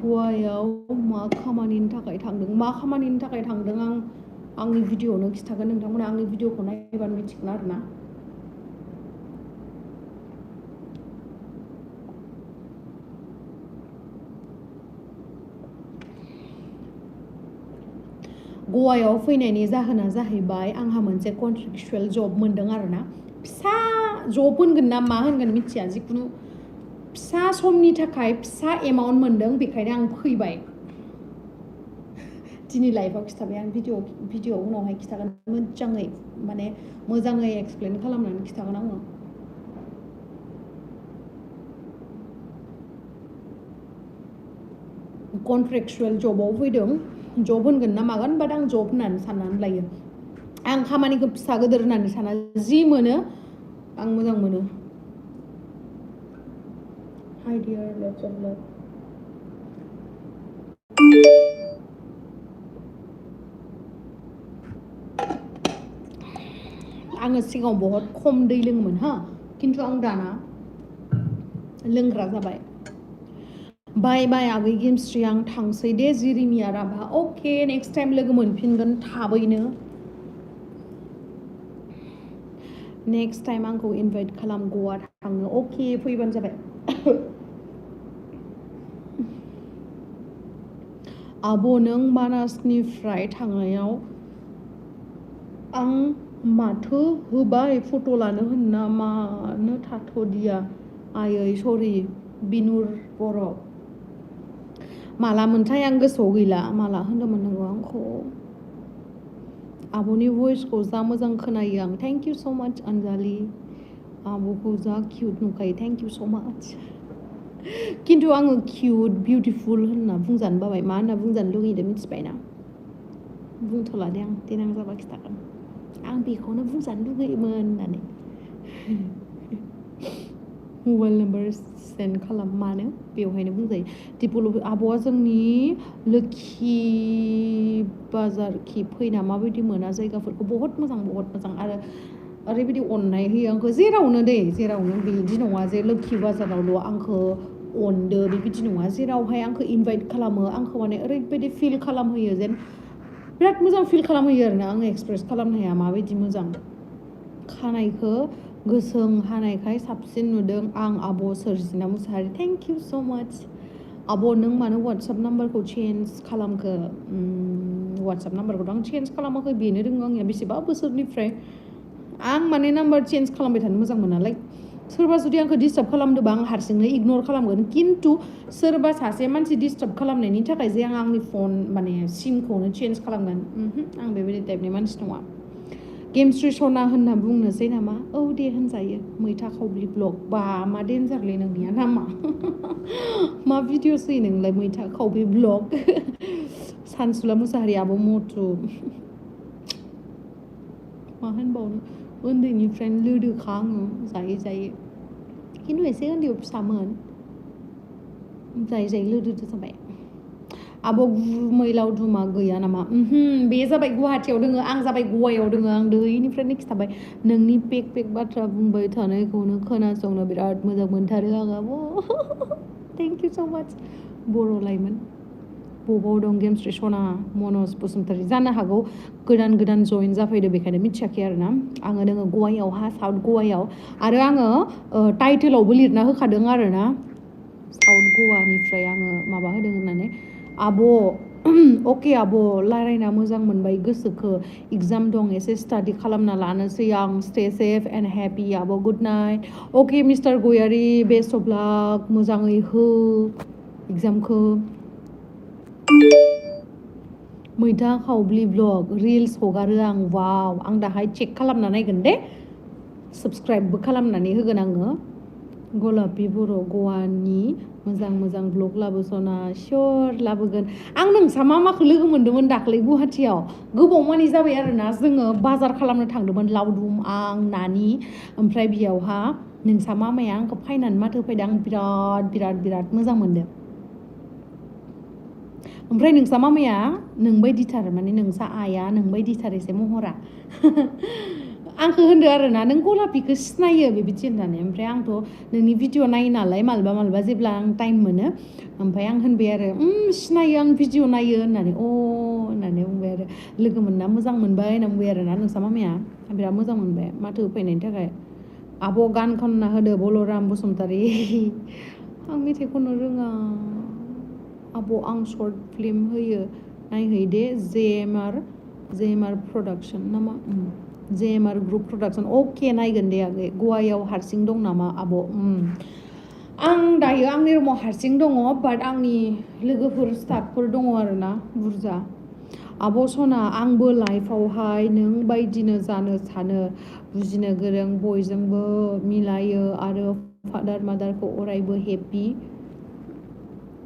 Speaker 1: गवायाव मा खामानिनि थाखाय थांदों आं आंनि भिडिअ'आवनो खिन्थागोन नोंथांमोना आंनि भिडिअ'खौ नायबानो मिथिगोन आरोना गवायाव फैनायनि जाहोना जाहैबाय आंहा मोनसे कन्ट्रेक्चुवेल जब मोनदों आरोना फिसा जब होनगोन ना मा होनगोन मिथिया जिखुनु फिसा समनि थाखाय फिसा एमाउन्ट मोनदों बेखायनो आं फैबाय दिनै लाइफआव खिथाबाय आं भिडिअ उनावहाय खिथागोन मोजाङै एक्सप्लेन खालामनानै खिथागोन आङो कन्ट्रेक्चुवेल जबाव फैदों जब होनगोन ना मागोन बाट आं जब होननानै साननानै लायो आं खामानिखौ फिसा गिदिर होननानै साना जि मोनो आं मोजां मोनो Hi dear, lots of love. आङो सिगाङाव बहुत खम दै लोङोमोन खिन्थु आं दाना लोंग्रा जाबाय बाय आगै गेमस्रि आं थांसै दे जिरिमिया राभा अके नेक्स्ट टाइम लोगो मोनफिनगोन थाबैनो नेक्स्ट टाइम आंखौ इनभाइट खालाम गवा थांनो अके फैबानो जाबाय आब' नों मानासनिफ्राय थांनायाव आं माथो होबाय फट' लानो होनना मानो थाथ'दिया आयै सरि बिनुर बर' माला मोनथाय आं गोसोआव गैला माला होनदोंमोन नोङो आंखौ आब'नि भइसखौ जा मोजां खोनायो आं थेंक इउ स' माच अनजालि आब'खौ जा किउट नुखायो थेंक इउ स' माच खिन्थु आङो किउट बिउटिफुल होनना बुंजानो बाबाय मा होनना बुंजानो लुगैदों मिथिबायना बुंथ'ला दे आं देनां जाबा खिथागोन आं बेखौनो बुंजानो लुगैयोमोन होननानै मबाइल नाम्बार सेन्ड खालाम मानो बेवहायनो बुंजायो दिपल आब'आ जोंनि लोखि बाजारखि फैना माबायदि मोना जायगाफोरखौ बहुत मोजां आरो ओरैबायदि अननाय होयो आंखौ जेरावनो बिदि नङा जे लोखि बाजारावल' आंखौ अनदो बेबायदि नङा जेरावहाय आंखौ इनभाइट खालामो आंखौ माने ओरैबायदि फिल खालामहोयो जेन बिराद मोजां फिल खालामहोयो आरोना आङो एक्सप्रेस खालामनो हाया माबायदि मोजां खानायखौ गोसोम हानायखाय साबसिन नुदों आं आब' सोरजिना मुसाहारि थेंक इउ स' माच आब' नों मानो वाट्सएप नाम्बारखौ चेन्ज खालामखो वाट्सएप नाम्बारखौथ' आं चेन्ज खालामाखै बेनो दङ आंनिया बेसेबा बोसोरनिफ्राय आं माने नाम्बार चेन्ज खालामबाय थानो मोजां मोना लाइक सोरबा जुदि आंखौ डिस्टार्ब खालामदोंबा आं हारसिंनो इगनर खालामगोन खिन्थु सोरबा सासे मानसि डिस्टार्ब खालामनायनि थाखाय जे आं आंनि फन माने सिमखौनो चेन्ज खालामगोन आं बेबायदि टाइपनि मानसि नङा गेमस्रि सना होनना बुंनोसै नामा औ दे होनजायो मैथा खावब्लि ब्लग बा मा डेन्जारलै नोंनिया नामा मा भिडिअस होयो नोंलाय मैथा खावब्लि ब्लग सानसुला मुसाहारि आब' मथु मा होनबावनो उन्दैनिफ्रायनो लोदोखा आङो जायै खिन्थु एसे उन्दैयाव फिसामोन जायै लोदोदो जाबाय आब' गुमै लावदुमा गैया नामा बे जाबाय गुवाहाटियाव दोङो आं जाबाय गवायाव दोङो आं दैनिफ्रायनो खिथाबाय नोंनि पेक बाथ्रा बुंबाय थानायखौनो खोनासंनो बिराद मोजां मोनथारो आं आब' थेंक इउ स' माच बर' लाइमोन बबाव दं गेमस्रि सना मनज बसुमतारी जानो हागौ गोदान जइन जाफैदो बेखायनो मिथियाखै आरोना आङो दोङो गवायावहा साउथ गवायाव आरो आङो टाइटेलावबो लिरना होखादों आरोना साउथ गवानिफ्राय आङो माबा होदों होननानै आब' अके आब' रायलायना मोजां मोनबाय गोसोखो एगजाम दं एसे स्टाडि खालामना लानोसै आं स्टे सेफ एन्ड हेपि आब' good night okay mister Goyari best of luck मोजाङै हो एगजामखौ मैथा खावब्लि ब्लग रिल्स हगारो आं वाव आं दाहाय चेक खालामना नायगोन दे साबस्क्राइबबो खालामनानै होगोन आङो गलापि बर' गवानि मोजां ब्लग लाबोसना सियर लाबोगोन आं नोंसा मामाखौ लोगो मोन्दोंमोन दाख्लै गुवाहाटियाव गोबाव मानि जाबाय आरोना जोङो बाजार खालामनो थांदोंमोन लावदुम आं नानि ओमफ्राय बेयावहा नोंसा मामाया आंखौ फायनानै माथो होफैदों आं बिराद मोजां मोनदों ओमफ्राय नोंसा मामाया नोंबायदिथार माने नोंसा आइया नोंबायदिथार एसे महरा आंखौ होनदो आरोना नों गलापिखौ सिनायो बेबायदि होननानै ओमफ्राय आंथ' नोंनि भिडिअ नायो नालाय मालाबा जेब्ला आं टाइम मोनो ओमफ्राय आं होनबाय आरो सिनायो आं भिडिअ नायो होननानै होननानै बुंबाय आरो लोगो मोनना मोजां मोनबाय होनना बुंबाय आरोना नोंसा मामाया बिराद मोजां मोनबाय माथो होफैनायनि थाखाय आब' गान खनना होदो बलराम बसुमतारी आं मेथाइ खननो रोङा आब' आं शर्ट फिल्म होयो नायहै दे जेएमआर प्रडाक्सन नामा जेएमआर ग्रुप प्रडाक्सन अके नायगोन दे आगै गवायाव हारसिं दं नामा आब' आं दायो आंनि रुमाव हारसिं दङ बाट आंनि लोगोफोर स्टाफफोर दङ आरोना बुरजा आब' सना आंबो लाइफआवहाय नों बायदिनो जानो सानो बुजिनो गोरों बयजोंबो मिलायो आरो फादार मादारखौ अरायबो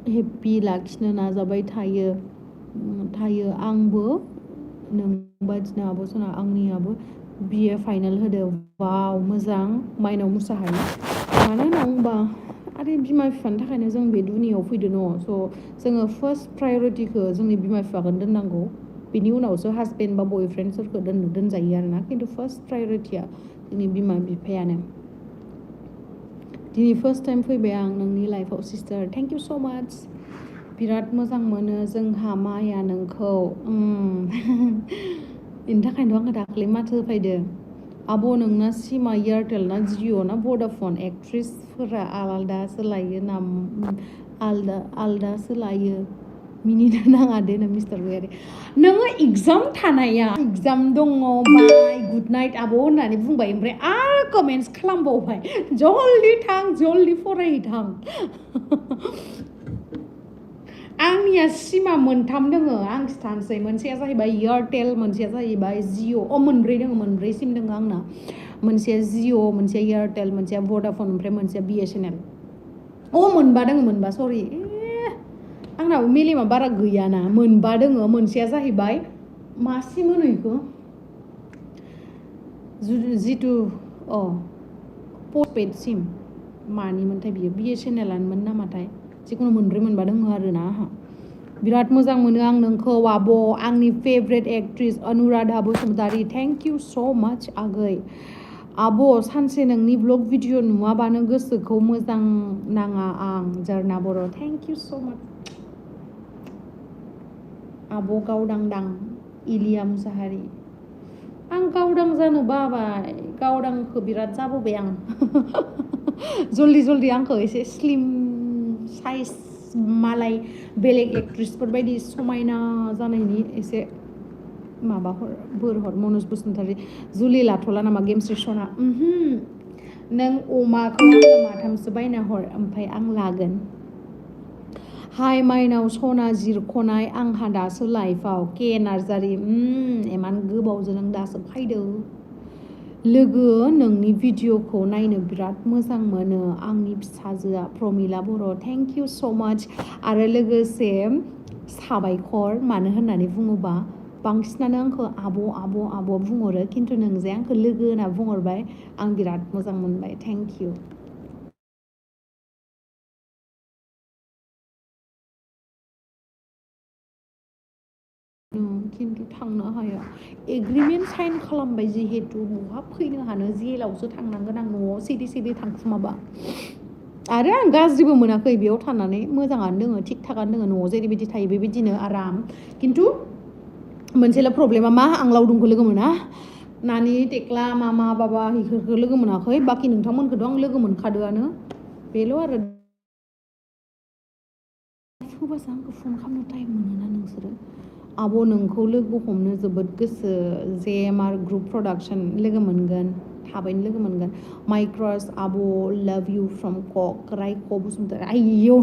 Speaker 1: हेपि लाखिनो नाजाबाय थायो आंबो नोंबादिनो आब' सना आंनियाबो बिए फाइनाल होदो वाव मोजां माइनाव मुसाहारि मानो होनना बुंबा आरो बिमा बिफानि थाखायनो जों बे दुनियाव फैदो न' स' जोङो फार्स्ट प्रायरिटिखौ जोंनि बिमा बिफाखौनो दोननांगौ बिनि उनावसो हासबेन्ड बा बयफ्रेन्डफोरखौ दोनजायो आरोना खिन्थु फार्स्ट प्रायरिटिया जोंनि बिमा बिफायानो दिनै फार्स्ट टाइम फैबाय आं नोंनि लाइफआव सिस्टार थेंक इउ स' माच बिराद मोजां मोनो जोंहा माया नोंखौ बेनि थाखायनो आङो दाख्लै माथो होफैदो आब' नोंना सिमा एयारटेल ना जिअ ना भडाफन एक्ट्रिसफोरा आलादासो लायो मिनिनो नाङा दे ना मिस्टार गयारि नोङो एग्जाम थानाया एग्जाम दङ बाय गुड नाइट आब' होननानै बुंबाय ओमफ्राय आरो कमेन्ट्स खालामबावबाय जल्दि थां जल्दि फरायहैथां आंनिया सिमा मोनथाम दोङो आं खिथानोसै मोनसेया जाहैबाय एयारटेल मोनसेया जाहैबाय जिअ मोनब्रै दोङो मोनब्रै सिम दोङो आंना मोनसेया जिअ मोनसेया एयारटेल मोनसेया भडाफन ओमफ्राय मोनसेया बिएसएनएल मोनबा दोङो मोनबा सरि आंनाबो मेलेमा बारा गैयाना मोनबा दोङो मोनसेया जाहैबाय मा सिम होनो इखो जिथु पस्टपेड सिम मानिमोनथाय बियो बिएसएनएलानोमोन नामाथाय जिखुनु मोनब्रै मोनबा दोङो आरोना आंहा बिराद मोजां मोनो आं नोंखौ आब' आंनि favourite actress Anuradha Basumatary thank you so' माच आगै आब' सानसे नोंनि ब्लग भिडिअ नुवाबानो गोसोखौ मोजां नाङा आं जर्ना बर' थेंक इउ स' माच आब' गावदांदां इलिया मुसाहारि आं गावदां जानो बाबाय गावदांखौ बिराद जाबोबाय आं जल्दि आंखौ एसे स्लिम साइज मालाय बेलेग एक्ट्रिसफोर बायदि समायना जानायनि एसे माबाफोर बोर हर मनज बसुमतारी जुलि लाथ'ला नामा गेमस्रि सना नों अमाखौ आंनो माथामसो बायना हर ओमफ्राय आं लागोन हाय माइनाव सना जिरख'नाय आंहा दासो लाइफआव के नार्जारि इमान गोबावजों नों दासो फैदो लोगो नोंनि भिडिअखौ नायनो बिराद मोजां मोनो आंनि फिसाजोआ प्रमिला बर' थेंक इउ स' माच आरो लोगोसे साबायखर मानो होननानै बुङोबा बांसिनानो आंखौ आब' बुंहरो खिन्थु नों जे आंखौ लोगो होनना बुंहरबाय आं बिराद मोजां मोनबाय थेंक इउ खिन्थु थांनो हाया एग्रिमेन्ट साइन खालामबाय जिहेतु बहा फैनो हानो जेलावसो थांनांगोन आं न'आव सिरि थांखुमाबा आरो आं गाज्रिबो मोनाखै बेयाव थानानै मोजाङानो दोङो थिग थाकानो दोङो न'आव जेरैबायदि थायो बेबायदिनो आराम खिन्थु मोनसेल' प्रब्लेमा मा आं लावदुमखौ लोगो मोना नानि टेक्ला मामा बाबा इफोरखौ लोगो मोनाखै बाखि नोंथांमोनखौथ' आं लोगो मोनखादोआनो बेल' आरो होबासो आंखौ फन खालामनो टाइम मोनोना नोंसोरो आब' नोंखौ लोगो हमनो जोबोद गोसो जेएमआर ग्रुप प्रडाक्सन लोगो मोनगोन थाबैनो लोगो मोनगोन माइ क्रास आब' लाभ इउ फ्रम कक रायख' बसुमतारी आइयौ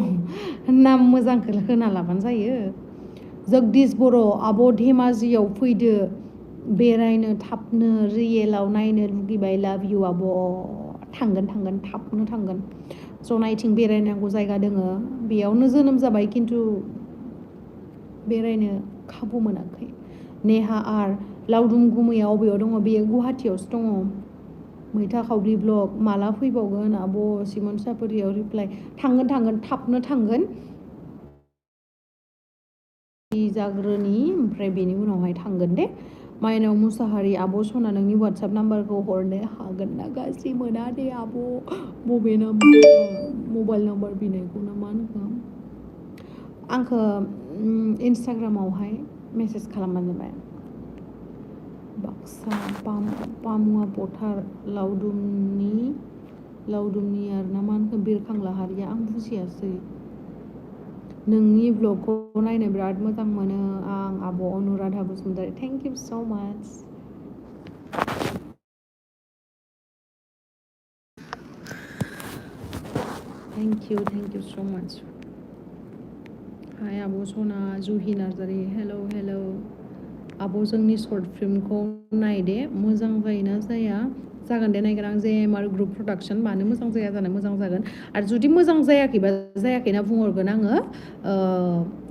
Speaker 1: नाम मोजांखौ होना लाबानो जायो जगदीश बर' आब' धेमाजियाव फैदो बेरायनो थाबनो रियेलाव नायनो लुगैबाय लाभ इउ आब' थांगोन थाबनो थांगोन जनायथिं बेरायनांगौ जायगा दोङो बेयावनो जोनोम जाबाय खिन्थु बेरायनो खाबु मोनाखै नेहा आर लावदुम गुमैया अबेयाव दङ बेयो गुवाहाटियावसो दङ मैथा खावब्रि ब्लग माला फैबावगोन आब' सिमन सापरियाव रिप्लाइ थांगोन थाबनो थांगोन जाग्रोनि ओमफ्राय बेनि उनावहाय थांगोन दे माइनाव मुसाहारि आब' सना नोंनि वाट्सएप नाम्बारखौ हरनो हागोन ना गाज्रि मोना दे आब' बबे नाम्बार मबाइल नाम्बार बिनायखौ ना मा होनखो आंखौ इन्सटाग्रामावहाय मेसेज खालामबानो जाबाय बाक्सा पामुवा पथार लावदुमनि आरो ना मा होनखो बिरखांलाहारिया आं बुजियासै नोंनि ब्लगखौ नायनो बिराद मोजां मोनो आं आब' Anuradha Basumatary thank you so' माच थेंक इउ स' माच हाय आब' सना जुहि नार्जारि हेल' आब' जोंनि सर्ट फिल्मखौ नाय दे मोजां जायोना जाया जागोन दे नायगोन आं जेएमआर ग्रुप प्रडाक्सन मानो मोजां जाया जानो मोजां जागोन आरो जुदि मोजां जायाखैबा जायाखैना बुंहरगोन आङो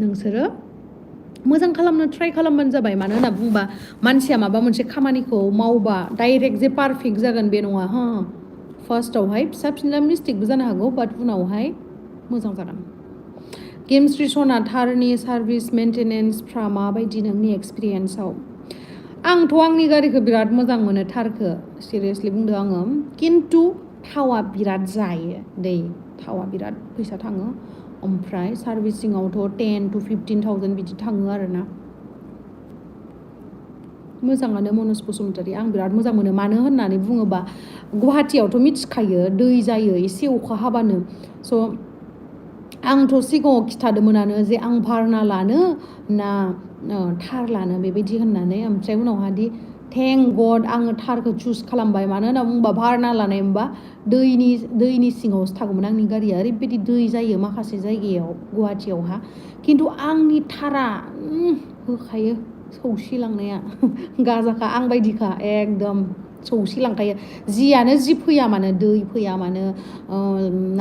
Speaker 1: नोंसोरो मोजां खालामनो ट्राइ खालामबानो जाबाय मानो होनना बुंबा मानसिया माबा मोनसे खामानिखौ मावबा डाइरेक्ट जे पारफेक्ट जागोन बे नङा फार्स्टआवहाय फिसा फिनला मिस्टेकबो जानो हागौ बाट उनावहाय मोजां जागोन गेमस्रि सना थारनि सार्भिस मेन्टेनेन्सफ्रा माबायदि नोंनि एक्सपिरियेन्सआव आंथ' आंनि गारिखौ बिराद मोजां मोनो थारखो सिरियासलि बुंदों आङो खिन्थु थावा बिराद जायो दै थावा बिराद फैसा थाङो ओमफ्राय सार्भिसिङावथ' 10,000 to 15,000 बिदि थाङो आरोना मोजाङानो मनज बसुमतारी आं बिराद मोजां मोनो मानो होननानै बुङोबा गुवाहाटियावथ' मिथिखायो दै जायो एसे अखा हाबानो स' आंथ' सिगाङाव खिथादोंमोनानो जे आं भार्ना लानो ना थार लानो बेबायदि होननानै ओमफ्राय उनावहादि थेंक गड आङो थारखौ चुज खालामबाय मानो होनना बुंबा भार्ना लानाय मोनबा दैनि सिङावसो थागौमोन आंनि गारिया ओरैबायदि दै जायो माखासे जायगायाव गुवाहाटियावहा खिन्थु आंनि थारा होखायो सौसिलांनाया गाजाखा आं बायदिखा एकदम सौसिलांखायो जियानो जि फैया मानो दै फैया मानो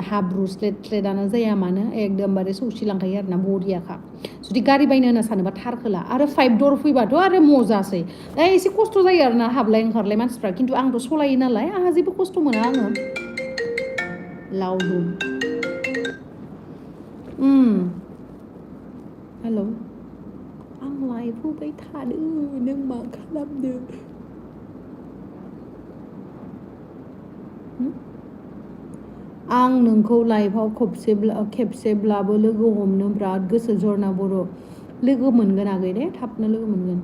Speaker 1: हाब्रु स्लेट स्लेटानो जाया मानो एकदमबारे सौसिलांखायो आरोना बरियाखा जुदि गारि बायनो होनना सानोबा थारखोला आरो 5 दर फैबाथ' आरो मजासै दा एसे खस्थ' जायो आरोना हाबलाय ओंखारलाय मानसिफ्रा खिन्थु आंथ' सलायो नालाय आंहा जेबो खस्थ' मोना आङो लावदुम हेलौ आं लाइभ होबाय थादों नों मा खालामदों आं नोंखौ लाइभआव खेबसेब्लाबो लोगो हमनो बिराद गोसो जरना बर' लोगो मोनगोन आगै दे थाबनो लोगो मोनगोन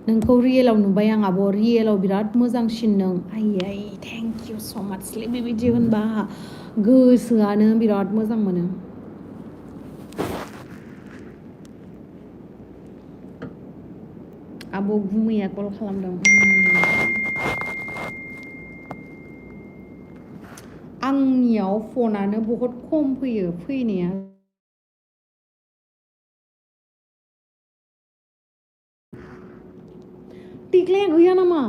Speaker 1: नोंखौ रियेलाव नुबाय आं आब' रियेलाव बिराद मोजांसिन नों आयै थेंक इउ स' माचलै बेबायदि होनबा आंहा गोसोआनो बिराद मोजां मोनो आब' गुमैया कल खालामदों आंनियाव फनानो बहुद खम फैयो फैनाया टिक्लाया गैया नामा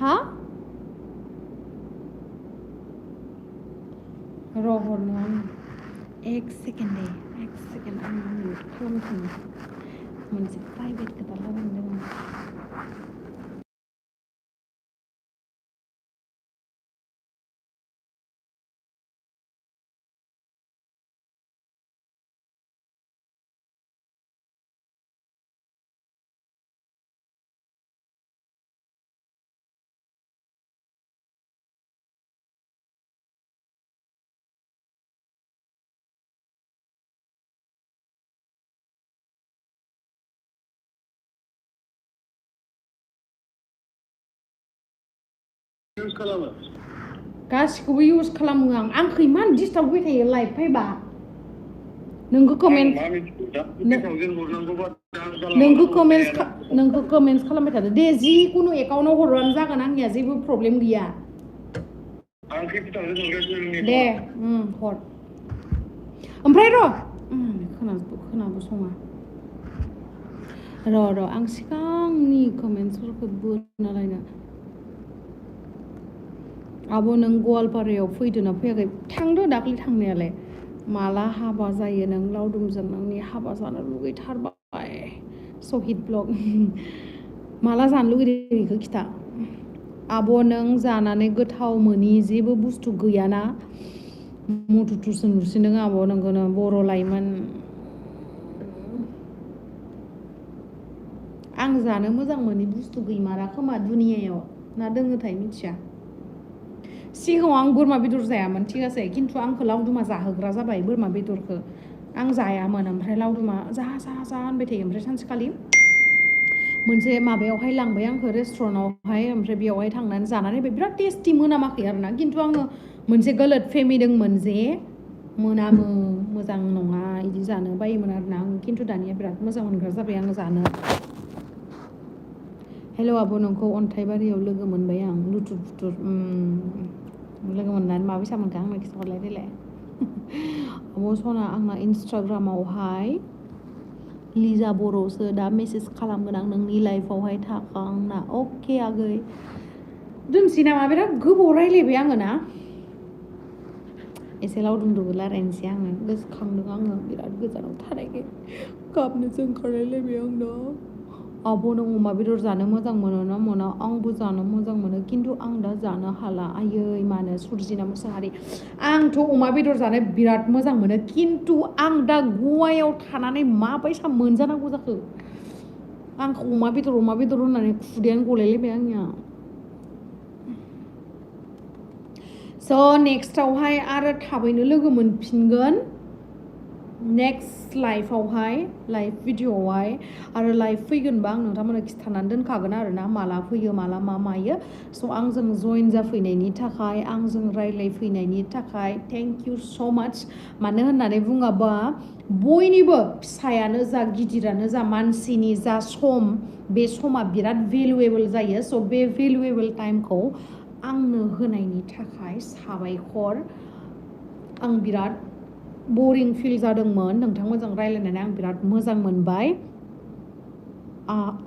Speaker 1: हा र' हरनो आं एक सेकेन्ड आं मिउट खालामफिनो मोनसे प्राइभेट खोथा रायलायनो दङ गासिखौबो इउज खालामो आंखौ इमान डिस्टार्ब होबाय थायो लाइभ फैबा नोंखौ कमेन्ट्स खालामबाय थादो दे जिखुनु एकाउन्टाव हरबानो जागोन आंनिया जेबो प्रब्लेम गैया दे हर ओमफ्राय खोनाबो सङा र' आं सिगांनि कमेन्ट्सफोरखौ बोना लायनो आब' नों गवालपारायाव फैदोंना फैयाखै थांदो दाख्लै थांनायालाय माला हाबा जायो नों लावदुमजों नोंनि हाबा जानो लुगैथारबाय सहिद ब्लग माला जानो लुगैदों बेखौ खिथा आब' नों जानानै गोथाव मोनि जेबो बुस्थु गैयाना मुथुथुसो नुसिनदों आब' नोंखौनो बर' लाइमोन आं जानो मोजां मोनि बुस्थु गैमारा खोमा दुनियायाव ना दोङोथाय मिथिया सिगाङाव आं बोरमा बेदर जायामोन थिगासे खिन्थु आंखौ लावदुमा जाहोग्रा जाबाय बोरमा बेदरखौ आं जायामोन ओमफ्राय लावदुमा जा होनबाय थायो ओमफ्राय सानसेखालि मोनसे माबायावहाय लांबाय आंखौ रेस्टुरेन्टआवहाय ओमफ्राय बेयावहाय थांनानै जानानै बिराद टेस्टि मोनामाखै आरोना खिन्थु आङो मोनसे गलत फेमि दंमोन जे मोनामो मोजां नङा बिदि जानो बायोमोन आरोना आं खिन्थु दानिया बिराद मोजां मोनग्रा जाबाय आं जानो हेल' आब' नोंखौ अन्थाइबारियाव लोगो मोनबाय आं लुथुर फुथुर लोगो मोननानै माबैसा मोनखो आंनो खिन्थाहरलाय देलाय आब' सना आंना इन्सटाग्रामावहाय लिजा बर'सो दा मेसेज खालामगोन आं नोंनि लाइफआवहाय थाखा आंना अके आगै दोनसै नामा बिराद गोबाव रायलायबाय आङो ना एसे लावदुमदुबो रायलायनोसै आङो गोसोखांदों आङो बिराद गोजानाव थानायखाय गाबनोसो ओंखारलायलायबाय आंना आब' नों अमा बेदर जानो मोजां मोनो ना मोना आंबो जानो मोजां मोनो खिन्थु आं दा जानो हाला आयै मानो सुरजिना मुसाहारि आंथ' अमा बेदर जानो बिराद मोजां मोनो खिन्थु आं दा गवायाव थानानै माबायसा मोनजानांगौ जाखो आंखौ अमा बेदर होननानै खुदैयानो गलायलायबाय आंनिया स' नेक्स्टआवहाय आरो थाबैनो लोगो मोनफिनगोन नेक्स्ट लाइफआवहाय लाइफ भिडिअआवहाय आरो लाइफ फैगोनबा आं नोंथांमोननो खिन्थानानै दोनखागोन आरोना माला फैयो माला मा मायो स' आंजों जइन जाफैनायनि थाखाय आंजों रायज्लायफैनायनि थाखाय थेंक इउ स' माच मानो होननानै बुङोबा बयनिबो फिसायानो जा गिदिरानो जा मानसिनि जा सम बे समा बिराद भेलुएबल जायो स' बे भेलुएबल टाइमखौ आंनो होनायनि थाखाय साबायखर आं बिराद बरिं फिल जादोंमोन नोंथांमोनजों रायज्लायनानै आं बिराद मोजां मोनबाय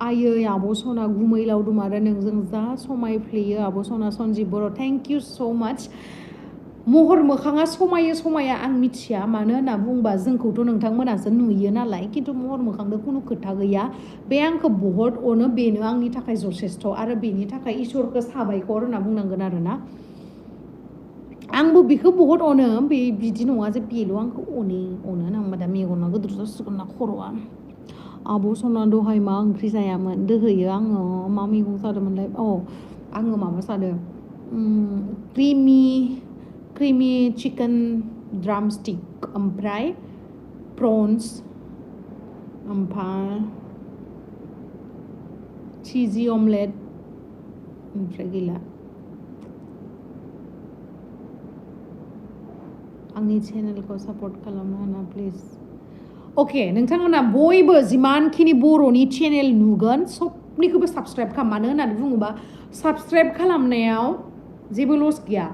Speaker 1: आयै आब' सना गुमै लावदुम आरो नोंजों जा समायफ्लेयो आब' सना सन्जिब बर' थेंक इउ स' माच महर मोखाङा समायो समाया आं मिथिया मानो होनना बुंबा जोंखौथ' नोंथांमोनासो नुयो नालाय खिन्थु महर मोखांनो खुनु खोथा गैया बे आंखौ बहुद अनो बेनो आंनि थाखाय जथेस्थ' आरो बेनि थाखाय इसोरखौ साबायखर होनना बुंनांगोन आरोना आंबो बेखौ बहुद अनो बे बिदि नङा जे बेल' आंखौ अनो नांबा दा मेगना गोदोर जासिगोन ना खर'आ आब' सना दहाय मा ओंख्रि जायामोन दोहैयो आङो मा मैगं जादोंमोनलाय आङो माबा जादों क्रिमि चिकेन ड्राम स्टिक ओमफ्राय प्रन्स ओमफ्राय चिजि अमलेट ओमफ्राय गैला आंनि चेनेलखौ सापर्ट खालामनो हाना प्लिज अके नोंथांमोना बयबो जिमानखिनि बर'नि चेनेल नुगोन सबनिखौबो साबसक्राइब खालाम मानो होननानै बुङोबा साबसक्राइब खालामनायाव जेबो लस गैया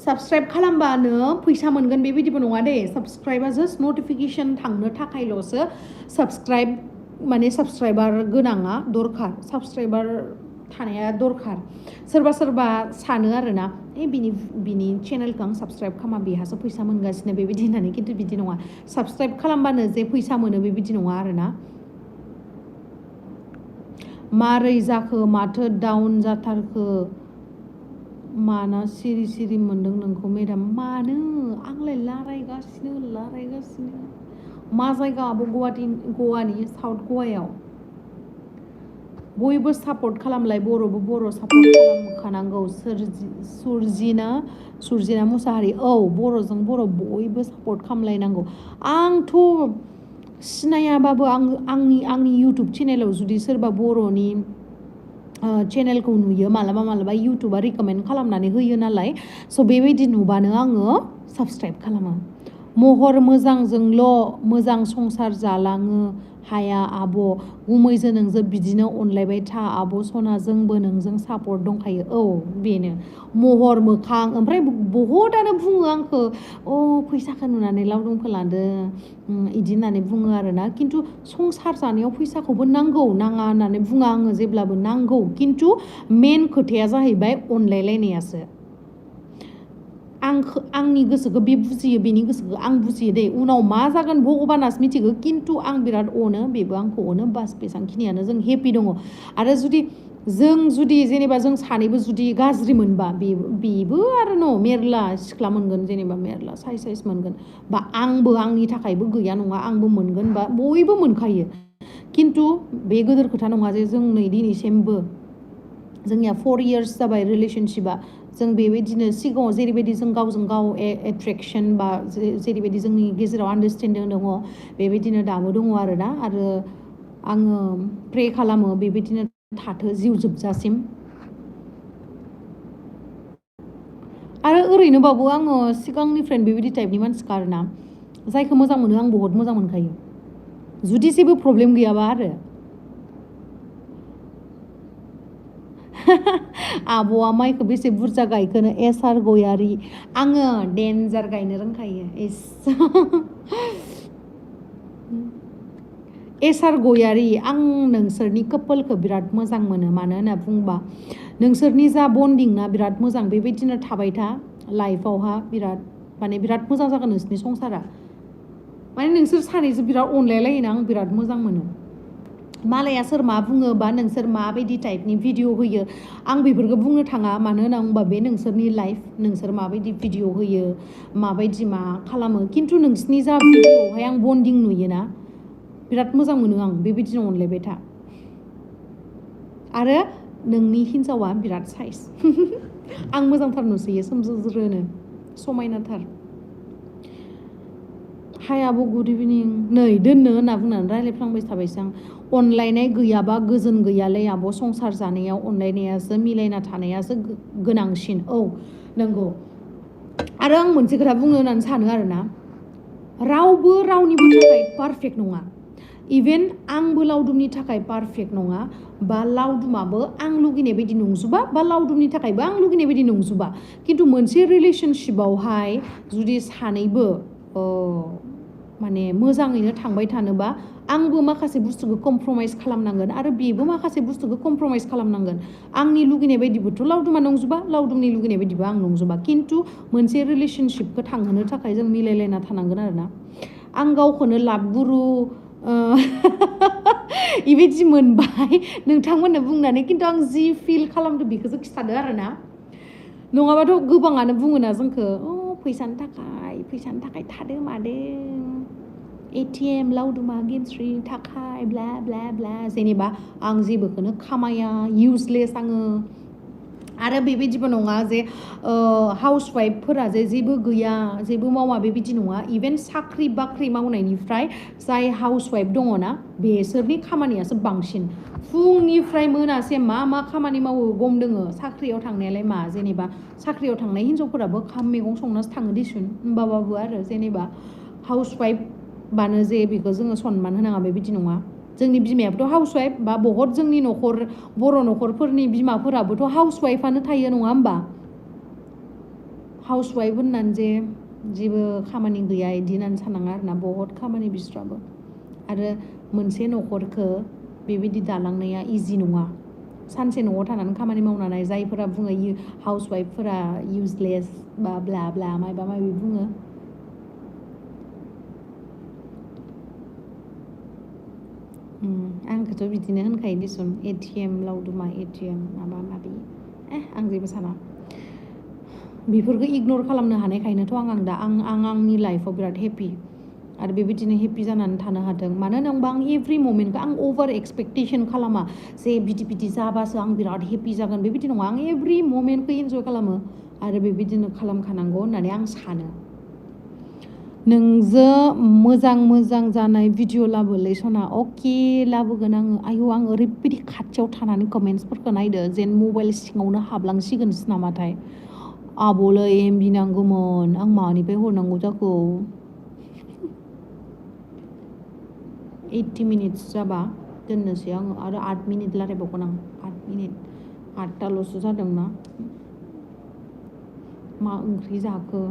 Speaker 1: साबसक्राइब खालामबानो फैसा मोनगोन बेबायदिबो नङा दे साबसक्राइबा जास्ट नटिफिकेसन थांनो थाखायल'सो साबसक्राइबार गोनाङा दरखार साबसक्राइबार थानाया दरखार सोरबा सानो आरोना बिनि चेनेलखौ आं साबसक्राइब खालामा बेहासो फैसा मोनगासिनो बेबायदि होननानै खिन्थु बिदि नङा साबसक्राइब खालामबानो जे फैसा मोनो बेबायदि नङा आरोना मारै जाखो माथो डाउन जाथारखो माना सिरि सिरि मोनदों नोंखौ मेडाम मानो आंलाय रायगासिनो मा जायगा आब' गवानि साउथ गवायाव बयबो सापर्ट खालामलाय बर' सापर्ट खालामखानांगौ सुरजिना मुसाहारि बर'जों बर' बयबो सापर्ट खालामलायनांगौ आंथ' सिनायाबाबो आंनि इउटुब चेनेलाव जुदि सोरबा बर'नि चेनेलखौ नुयो मालाबा इउटुबा रिकमेन्ड खालामनानै होयो नालाय स' बेबायदि नुबानो आङो साबसक्राइब खालामो महर मोजांजोंल' मोजां संसार जालाङो हाया आब' गुमैजों नोंजों बिदिनो अनलायबाय था आब' सना जोंबो नोंजों सापर्ट दंखायो बेनो महर मोखां ओमफ्राय बहुदआनो बुङो आंखौ फैसाखौ नुनानै लावदुमखौ लादो इदि होननानै बुङो आरोना खिन्थु संसार जानायाव फैसाखौबो नांगौ नाङा होननानै बुङा आङो जेब्लाबो नांगौ खिन्थु मेन खोथाया जाहैबाय अनलायलायनायासो आंनि गोसोखौ बे बुजियो बेनि गोसोखौ आं बुजियो दे उनाव मा जागोन भगबानासो मिथिगौ खिन्थु आं बिराद अनो बेबो आंखौ अनो बास बेसांखिनियानो जों हेपि दङ आरो जुदि जेनेबा जों सानैबो जुदि गाज्रि मोनबा बेबो आरो मेरला सिख्ला मोनगोन जेनेबा मेरला साइस मोनगोन बा आंबो आंनि थाखायबो गैया नङा आंबो मोनगोन बा बयबो मोनखायो खिन्थु बे गोदोर खोथा नङा जे जों नै दिनैसिमबो जोंनिया 4 years जाबाय रिलेशनशिपआ जों बेबायदिनो सिगाङाव जेरैबायदि जों गावजों गाव एट्रेक्सन बा जेरैबायदि जोंनि गेजेराव आन्डारस्टेन्डिं दङ बेबायदिनो दाबो दङ आरोना आरो आङो प्रे खालामो बेबायदिनो थाथो जिउ जोबजासिम आरो ओरैनोबाबो आङो सिगांनिफ्रायनो बेबायदि टाइपनि मानसिखा आरोना जायखौ मोजां मोनो आं बहुत मोजां मोनखायो जुदि जेबो प्रब्लेम गैयाबा आरो आब'आ माइखौ बेसे बुरजा गायखोनो एसार गयारि आङो डेन्जार गायनो रोंखायो एसार गयारि आं नोंसोरनि कापोलखौ बिराद मोजां मोनो मानो होनना बुंबा नोंसोरनि जा बन्डिं ना बिराद मोजां बेबायदिनो थाबाय था लाइफआवहा बिराद मोजां जागोन नोंसोरनि संसारा माने नोंसोर सानैजों बिराद अनलायलायोना आं बिराद मोजां मोनो मालाया सोर मा बुङो बा नोंसोर माबायदि टाइपनि भिडिअ होयो आं बेफोरखौ बुंनो थाङा मानो होनना बुंबा बे नोंसोरनि लाइफ नोंसोर माबायदि भिडिअ होयो माबायदि मा खालामो खिन्थु नोंसोरनि जा भिडिअआवहाय आं बन्डिं नुयोना बिराद मोजां मोनो आं बेबायदिनो अनलायबाय था आरो नोंनि हिन्जावा बिराद साइज आं मोजांथार नुसोयो सोमज्रोनो समायनाथार हाय आब' गुड इभिनिं नै दोननो होनना बुंनानै रायज्लायफ्लांबाय थाबायसो आं अनलायनाय गैयाबा गोजोन गैयालै आब' संसार जानायाव अनलायनायासो मिलायना थानायासो गोनांसिन औ नंगौ आरो आं मोनसे खोथा बुंनो होननानै सानो आरोना रावबो रावनिबो थाखाय पारफेक्ट नङा इभेन आंबो लावदुमनि थाखाय पारफेक्ट नङा बा लावदुमाबो आं लुगैनाय बायदि नंजोबा बा लावदुमनि थाखायबो आं लुगैनाय बायदि नंजोबा खिन्थु मोनसे रिलेशनशिपावहाय जुदि सानैबो माने मोजाङैनो थांबाय थानोबा आंबो माखासे बुस्थुखौ कमप्रमाइज खालामनांगोन आरो बेबो माखासे बुस्थुखौ कमप्रमाइज खालामनांगोन आंनि लुगैनाय बायदिबोथ' लावदुमा नंजोबा लावदुमनि लुगैनाय बायदिबो आं नंजोबा खिन्थु मोनसे रिलेशनशिपखौ थांहोनो थाखाय जों मिलायलायना थानांगोन आरोना आं गावखौनो लाभ गुरु बेबायदि मोनबाय नोंथांमोननो बुंनानै खिन्थु आं जि फिल खालामदों बेखौसो खिथादो आरोना नङाबाथ' गोबाङानो बुङोना जोंखौ फैसानि थाखाय थादो मादो एटिएम लावदुमा गेमस्रिनि थाखाय ब्ला ब्ला ब्ला जेनेबा आं जेबोखौनो खामाया इउजलेस आङो आरो बेबायदिबो नङा जे हाउसवाइफफोरा जे जेबो गैया जेबो मावा बेबायदि नङा इभेन साख्रि बाख्रि मावनायनिफ्राय जाय हाउसवाइफ दङ ना बेसोरनि खामानियासो बांसिन फुंनिफ्राय मोनासे मा खामानि मावो गम दोङो साख्रियाव थांनायालाय मा जेनेबा साख्रियाव थांनाय हिनजावफोराबो खाम मैगं संनासो थाङो दिसुन होमबाबाबो आरो जेनेबा हाउसवाइफ बानो जे बेखौ जोङो सनमान होनाङा बेबायदि नङा जोंनि बिमायाबोथ' हाउसवाइफ बा बहुत जोंनि न'खर बर' न'खरफोरनि बिमाफोराबोथ' हाउसवाइफआनो थायो नङा होमबा हाउसवाइफ होननानै जे जेबो खामानि गैया बिदि होननानै साननाङा आरोना बहुत खामानि बिस्राबो आरो मोनसे न'खरखौ बेबायदि दालांनाया इजि नङा सानसे न'आव थानानै खामानि मावनानै जायफोरा बुङो हाउसवाइफफोरा इउजलेस बा ब्ला ब्ला मायबा मायबि बुङो आंखौथ' बिदिनो होनखायो दिसुन एटिएम लावदुमा एटिएम माबा माबि आं जेबो साना बेफोरखौ इगनर खालामनो हानायखायनोथ' आं आंनि लाइफआव बिराद हेपि आरो बेबायदिनो हेपि जानानै थानो हादों मानो होनोबा आं एभ्रि मोमेन्टखौ आं अभार एक्सपेक्टेसन खालामा जे बिदि जाबासो आं बिराद हेपि जागोन बेबायदि नङा आं एभ्रि मोमेन्टखौ इन्जय खालामो आरो बेबायदिनो खालामखानांगौ होननानै आं सानो नोंजों मोजां जानाय भिडिअ लाबोलै सना अके लाबोगोन आङो आयौ आं ओरैबायदि खाथियाव थानानै कमेन्ट्सफोरखौ नायदो जेन मबाइल सिङावनो हाबलांसिगोनसो नामाथाय आब'लै एमबि नांगौमोन आं मानिफ्राय हरनांगौ जाखो 80 मिनिट्स जाबा दोननोसै आङो आरो 8 मिनिट रायलायबावगोन आं 8 मिनिट 8टाल'सो जादोंना मा ओंख्रि जाखो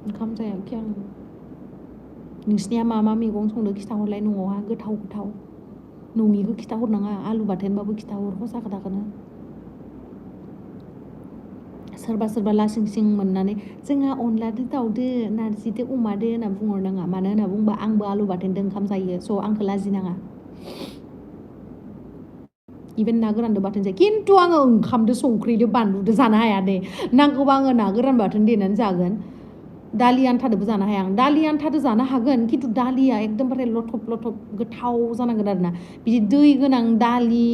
Speaker 1: ओंखाम जायाखै आं नोंसिनिया मा मैगं संदो खिथाहरलाय न'आवहा गोथाव नङिखौ खिथाहरनाङा आलु बाथोनबाबो खिथाहर हसा खोथाखौनो सोरबा लासिं सिं मोननानै जोंहा अनलाजों दाउदो नारजिजों अमादो होनना बुंहरनाङा मानो होनना बुंबा आंबो आलु बाथोनजों ओंखाम जायो स' आंखौ लाजिनाङा इभेन ना गोरानदो बाथोन जायो खिन्थु आङो ओंखामदो संख्रिदो बानलुदो जानो हाया दे नांगौबा आङो ना गोरान बाथोन देनानै जागोन दालि आन्थादोबो जानो हाया आं दालि आन्थादो जानो हागोन खिन्थु दालिया एकदमबारे लथब गोथाव जानांगोन आरोना बिदि दै गोनां दालि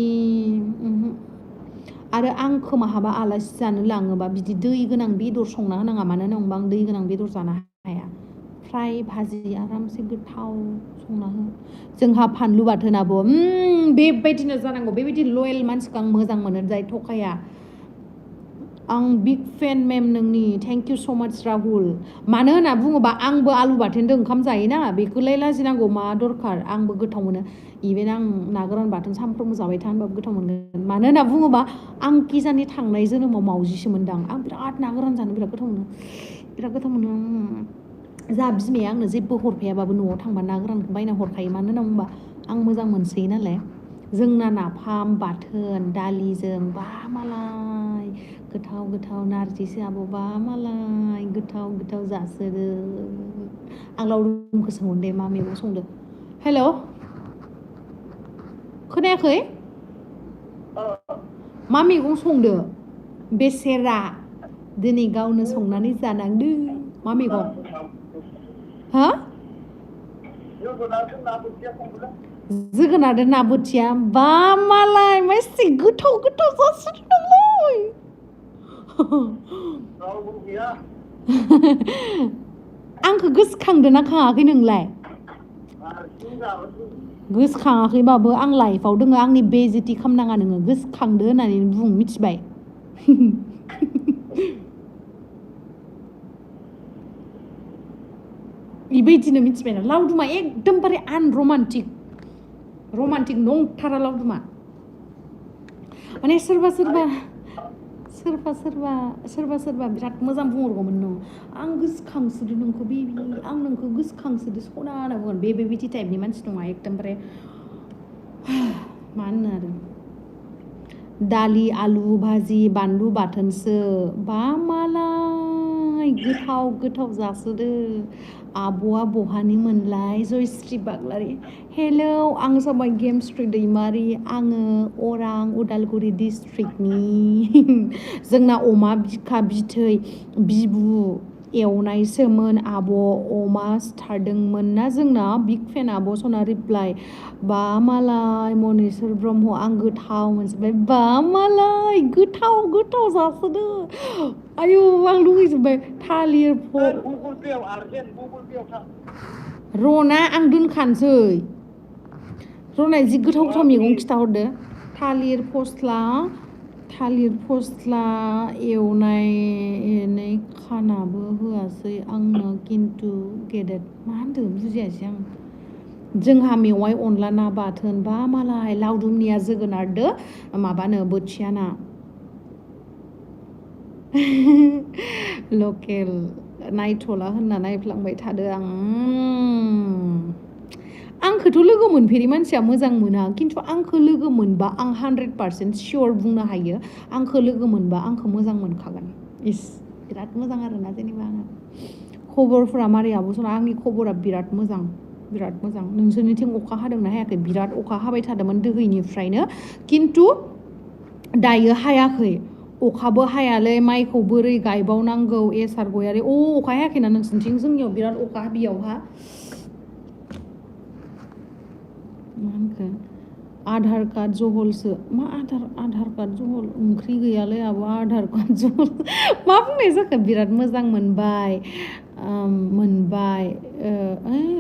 Speaker 1: आरो आं खोमाहाबा आलासि जानो लाङोबा बिदि दै गोनां बेदर संना होनाङा मानो होनोबा आं दै गोनां बेदर जानो हाया फ्राय भाजि आरामसे गोथाव संना हो जोंहा फानलु बाथोनाबो बेबायदिनो जानांगौ बेबायदि लयेल मानसिखौ आं मोजां मोनो जाय थखाया आं बिग फेन मेम नोंनि थेंक इउ स' माच राहुल मानो होनना बुङोबा आंबो आलु बाथोनजों ओंखाम जायोना बेखौलाय लाजिनांगौ मा दरखार आंबो गोथाव मोनो इभेन आं ना गोरान बाथोन सामफ्रोमबो जाबाय था होनबाबो गोथाव मोनगोन मानो होनना बुङोबा आं किजानि थांनाय जोनोमाव मावजिसो मोनदां आं बिराद ना गोरान जानो बिराद गोथाव मोनो जा बिमाया आंनो जेबो हरफायाबाबो न'आव थांबा ना गोरानखौ बायना हरखायो मानो होनना बुंबा आं मोजां मोनसोयो नालाय जोंना नाफाम बाथोन दालिजों बा मालाय गोथाव नारजिसो आब'बा मालाय गोथाव जासोदो आं लावदुमखौ सोंहरदों दे मा मैगं संदो हेल' खोनायाखै मा मैगं संदो बेसेरा दिनै गावनो संनानै जानांदों मा मैगं हा जोगोनारजों ना बोथिया बा मालाय मासे गोथाव जासिदोंलै आंखौ गोसोखांदों ना खाङाखै नोंलाय गोसोखाङाखैबाबो आं लाइफआव दोङो आंनि बेइज्जति खालामनाङा नोङो गोसोखांदो होननानै बुं मिथिबाय बेबायदिनो मिथिबायना लावदुमा एकदमबारे आनरमान्टिक नंथारा लावदुमा माने सोरबा बिराद मोजां बुंहरगौमोन न आं गोसोखांसोदो नोंखौ बेबि आं नोंखौ गोसोखांसोदो सना होनना बुंगोन बेबायदि टाइपनि मानसि नङा एकदमबारे मा होनो आरो दालि आलु भाजि बानलु बाथोनसो बा मालाय गोथाव जासोदो आब'आ बहानि मोनलाय जयश्री बाग्लारि हेलौ आं जाबाय गेमस्रि दैमारि आङो अरां उदालगुरि डिस्ट्रिक्टनि जोंना अमा बिखा बिथै बिबु एवनायसोमोन आब' अमा सिथारदोंमोन ना जोंना बिग फेन आब' सना रिप्लाइ बा मालाय मनेस्वर ब्रह्म आं गोथाव मोनजोब्बाय बा मालाय गोथाव जासोदो आयौ आं लुगैजोब्बाय थालिर रना आं दोनखानोसै रना जि गोथाव मैगं खिथाहरदो थालिर फस्ला एवनाय खानाबो होआसै आंनो खिन्थु गेदेर मा होनदों बुजियासै आं जोंहा मेवाइ अनला ना बाथोन बा मालाय लावदुमनिया जोगोनारदो माबानो बोथिया ना लकेल नायथ'ला होनना नायफ्लांबाय थादो आंखौथ' लोगो मोनफेरि मानसिया मोजां मोना खिन्थु आंखौ लोगो मोनबा आं 100% सियर बुंनो हायो आंखौ लोगो मोनबा आंखौ मोजां मोनखागोन बिराद मोजां आरोना जेनेबा आङो खबरफोरा मारै आब' सना आंनि खबरा बिराद मोजां नोंसोरनिथिं अखा हादोंना हायाखै बिराद अखा हाबाय थादोंमोन दोहैनिफ्रायनो खिन्थु दायो हायाखै अखाबो हायालै माइखौ बोरै गायबावनांगौ एसार गयारि अखा हायाखैना नोंसोरनिथिं जोंनियाव बिराद अखा बेयावहा मा होनखो आधार कार्ड जहलसो मा आधार कार्ड जहल ओंख्रि गैयालै आब' आधार कार्ड जहल मा बुंनाय जाखो बिराद मोजां मोनबाय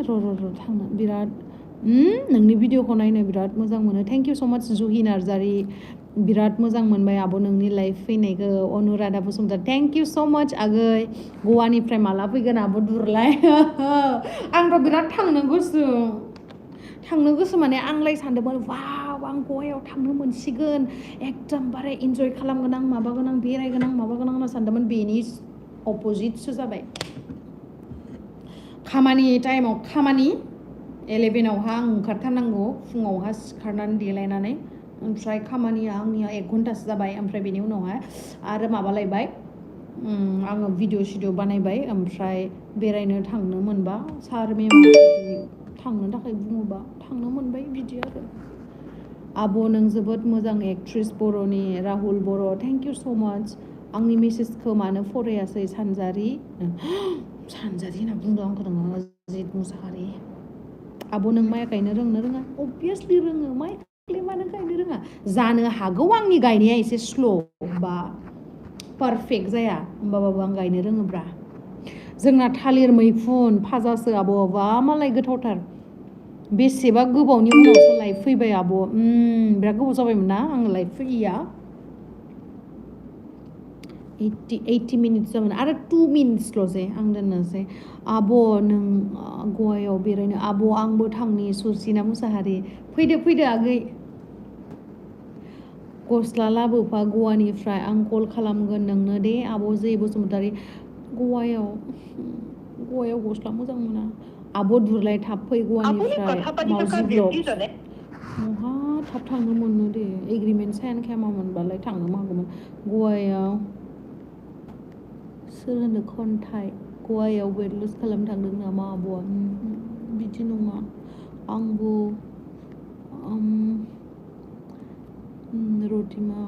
Speaker 1: र' थांनो बिराद नोंनि भिडिअखौ नायनो बिराद मोजां मोनो थेंक इउ स माच जुहि नार्जारि बिराद मोजां मोनबाय आब' नोंनि लाइफ फैनायखौ Anuradha Basumatary thank you so माच आगै गवानिफ्राय माला फैगोन आब' दुरलाय आंथ' बिराद थांनो गोसो माने आंलाय सानदोंमोन वाव आं गवायाव थांनो मोनसिगोन एकदमबारे इन्जय खालामगोन आं माबागोन आं बेरायगोन आं माबागोन आं होनना सानदोंमोन बेनि अपोजिटसो जाबाय खामानि 11आवहा आं ओंखारथारनांगौ फुङावहा सिखारनानै देलायनानै ओमफ्राय खामानिया आंनिया 1 घन्टासो जाबाय ओमफ्राय बेनि उनावहाय आरो माबालायबाय आङो भिडिअ बानायबाय ओमफ्राय बेरायनो थांनो मोनबा सार मेम थांनो थाखाय बुङोबा थांनो मोनबाय बिदि आरो आब' नों जोबोद मोजां एक्ट्रिस बर'नि राहुल बर' थेंक इउ स माच आंनि मेसेजखौ मानो फरायासै सानजारि होनना बुंदों आंखौ नोङो जित मुसाहारि आब' नों माइ गायनो रोङा अबभियासलि रोङो माइखौलाय मानो गायनो रोङा जानो हागौ आंनि गायनाया एसे स्ल' बा पारफेक्ट जाया होमबाबाबो आं गायनो रोङोब्रा जोंना थालिर मैखुन फाजासो आब' बा मालाय गोथावथार बेसेबा गोबावनि उनावसो लाइफ फैबाय आब' बिराद गोबाव जाबायमोन ना आङो लाइफ फैयैया 80 मिनिट्स जाबाय आरो 2 मिनिट्सल'सै आं दोननोसै आब' नों गवायाव बेरायनो आब' आंबो थांनि सुसिना मुसाहारि फैदो आगै गस्ला लाबोफा गवानिफ्राय आं कल खालामगोन नोंनो दे आब' जे बसुमतारी गवायाव गस्ला मोजां मोना आब' दुरलाय थाब फै गवानिफ्राय मावजि ब्लग महा थाब थांनो मोनो दे एग्रिमेन्ट साइन खालामामोनबालाय थांनो हागौमोन गवायाव सोर होनो खन्थाइ गवायाव वेट लस खालामनो थांदों नामा आब'आ बिदि नङा आंबो Ratima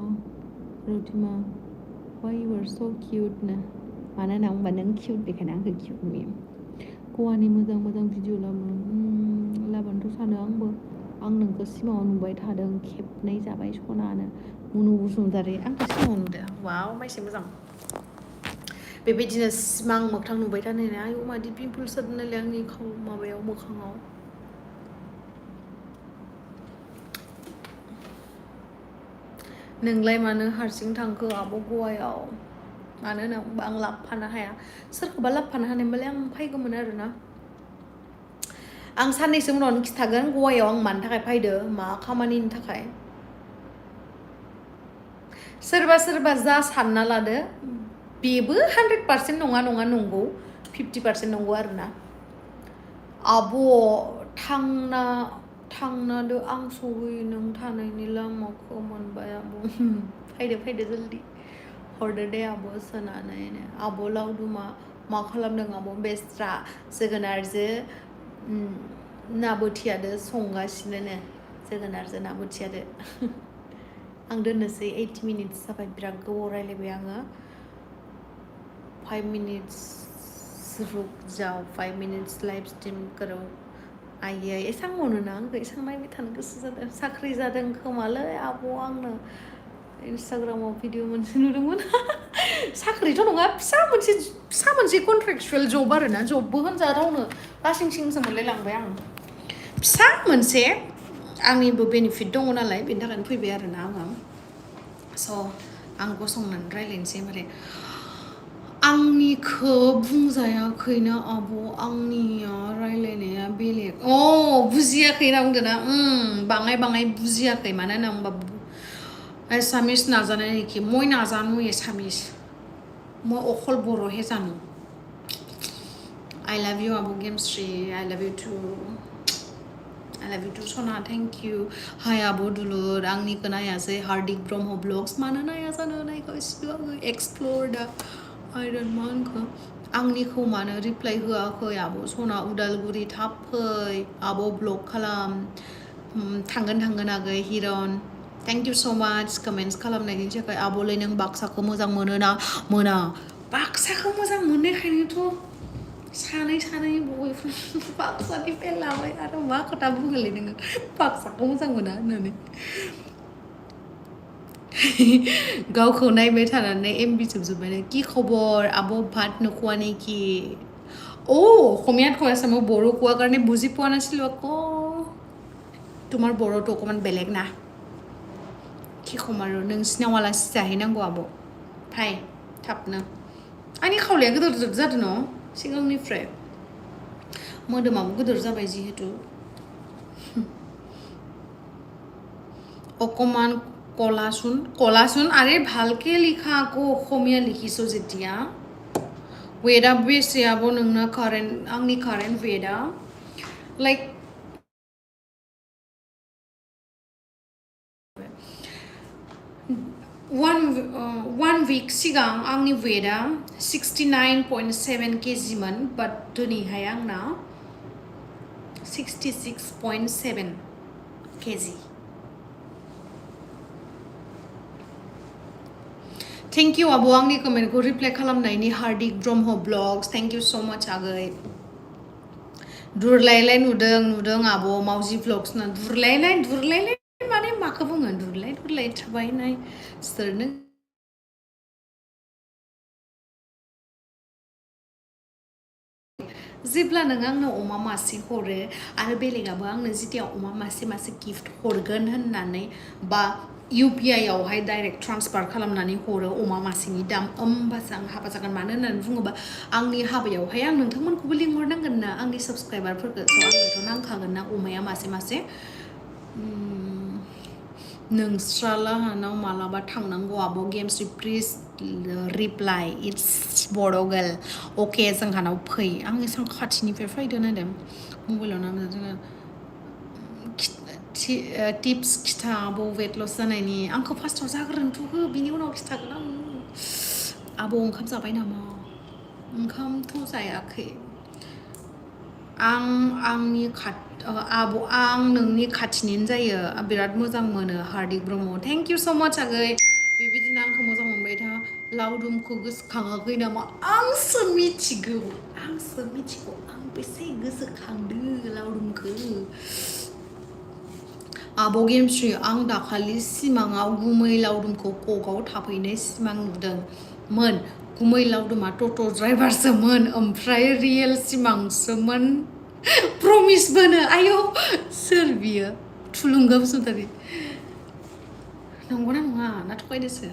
Speaker 1: why you are so cute ना मानो होनना बुंबा नों किउट बेखायनो आंखौ किउट नुयो गवानि मोजां भिडिअ लाबोनोथ' सानो आंबो आं नोंखौ सिमाङाव नुबाय थादों खेबनै जाबाय सनानो मुनु बसुमतारी आंखौ सिमाङाव नुदों वाव माइसि मोजां बेबायदिनो सिमां मोगथां नुबाय थानाय आयौ मादि पिम्पल्स जादोंनालाय आंनि माबायाव मोखाङाव नोंलाय मानो हारसिं थांखो आब' गवायाव मानो होनोबा आं लाबोफानो हाया सोरखौबा लाबोफानो हानायमोनबालाय आं फैगौमोन आरोना आं साननैसो उनावनो खिथागोन गवायाव आं मानि थाखाय फैदो मा खामानिनि थाखाय सोरबा सोरबा जा सानना लादो बेबो 100% नङा नंगौ 50% नंगौ आरोना आब' थांनादो आं सहैयो नों थानायनि लामाखौ मोनबाय आब' फैदो जल्दि हरदो दे आब' सोनानैनो आब' लावदुमा मा खालामदों आब' बेस्रा जोगोनारजो ना बोथियादो संगासिनो जोगोनारजो ना बोथियादो आं दोननोसै 8 मिनिट्स जाबाय बिराद गोबाव रायलायबाय आङो 5 मिनिट्स रुक जाओ 5 मिनिट्स लाइव स्ट्रीम करो आइयै एसां मोनोना आंखौ एसां नायबाय थानो गोसो जादों साख्रि जादों खोमालै आब' आंनो इन्स्टाग्रामाव भिडिअ मोनसे नुदोंमोन साख्रिथ' नङा फिसा मोनसे कन्ट्रेक्चुवेल जब आरोना जबबो होनजाथावनो लासिं सिंसो मोनलाय लांबाय आं फिसा मोनसे आंनिबो बेनिफिट दङ नालाय बेनि थाखायनो फैबाय आरोना आङो स' आं गसंनानै रायलायनोसै माने आंनिखौ बुंजायाखैना आब' आंनिया रायलायनाया बेलेग बुजियाखै होनना बुंदोंना बाङाय बुजियाखै मानो होनना बुंबा एसामिस नाजानाय नेखि মই নাজানো एसामिस মই অকল বড়োহে জানো I love you আবু गेमस्रि I love you too सना थेंक इउ हाय आब' दुलुर आंनिखौ नायासै हार्दिक ब्रह्म ब्लग्स मानो नाया जानो नायगासिनो आङो एक्सप्लर दा आयरन मानखौ आंनिखौ मानो रिप्लाय होआखै आब' सना उदालगुरि थाब फै आब' ब्लग खालाम थांगोन आगै हिरन थेंक इउ स' माच कमेन्ट्स खालामनायनि थाखाय आब'लै नों बाक्साखौ मोजां मोना बाक्साखौ मोजां मोननायखायनोथ' सानै बयफ्रेन्ड बाक्सानिफ्राय लाबाय आरो मा खोथा बुङोलै नोङो बाक्साखौ मोजां मोना होननानै गावखौ नायबाय थानानै एमबि जोबजोब्बाय কি খবৰ আব' ভাত নোখোৱা নেকি অসমীয়াত কৈ আছে মই বড়ো কোৱাৰ কাৰণে বুজি পোৱা নাছিলোঁ আকৌ তোমাৰ বড়োটো অকণমান বেলেগ না কি ক'ম আৰু नोंसिनाव आलासि जाहैनांगौ आब' फाय थाबनो आंनि खावलाया गिदिर जादों न' सिगांनिफ्राय मोदोमाबो गिदिर जाबाय जिहेतु অকণমান কলাচোন আৰে ভালকে লিখা আকৌ অসমীয়া লিখিছো যেতিয়া वेटआ बेसे आब' नोंना आंनि कारेन्ट वेटआ लाइक one week सिगां आंनि वेटआ 69.7 kgमोन बाट दिनैहाय आंना 66.7 kg थेंक इउ आब' आंनि कमेन्टखौ रिप्लाय खालामनायनि हार्दिक Brahma blogs thank you so' माच आगै दुरलायलाय नुदों आब' मावजि ब्लग्स ना दुरलायलाय माने माखौ बुङो दुरलाय थाबायनाय सोरनो जेब्ला नों आंनो अमा मासे हरो आरो बेलेगाबो आंनो जेथिया अमा मासे गिफ्ट हरगोन होननानै बा UPI आवहाय डाइरेक्ट ट्रान्सफार खालामनानै हरो अमा मासेनि दाम होमबासो आं हाबा जागोन मानो होननानै बुङोबा आंनि हाबायावहाय आं नोंथांमोनखौबो लिंहरनांगोन ना आंनि साबस्क्राइबारफोरखौ स' आंनोथ' नांखागोन ना अमाया मासे नोंस्रालाहानाव मालाबा थांनांगौ आब' गेमस्रि प्लिज रिप्लाय इट्स बड' गार्ल अके जोंहानाव फै आं एसां खाथिनिफ्राय फैदो नायदों मबाइलाव नांदों जोङो टिप्स खिथा आब' वेट लस जानायनि आंखौ फार्स्टआव जाग्रोनोथ' हो बिनि उनाव खिथागोन आं आब' ओंखाम जाबाय नामा ओंखामथ' जायाखै आं नोंनि खाथिनिनो जायो बिराद मोजां मोनो हार्दिक ब्रह्म थेंक इउ स' माच आगै बेबायदिनो आंखौ मोजां मोनबाय था लावदुमखौ गोसोखाङाखै नामा आंसो मिथिगौ आं बेसे गोसोखांदो लावदुमखौ आब' गेमस्रि आं दाखालि सिमाङाव गुमै लावदुमखौ ककआव थाफैनाय सिमां नुदोंमोन गुमै लावदुमा टट' ड्राइभारसोमोन ओमफ्राय रियेल सिमांसोमोन प्रमिसबोनो आयौ सोर बियो थुलुंगा बसुमतारी नंगौना नङा ना थगायदोसो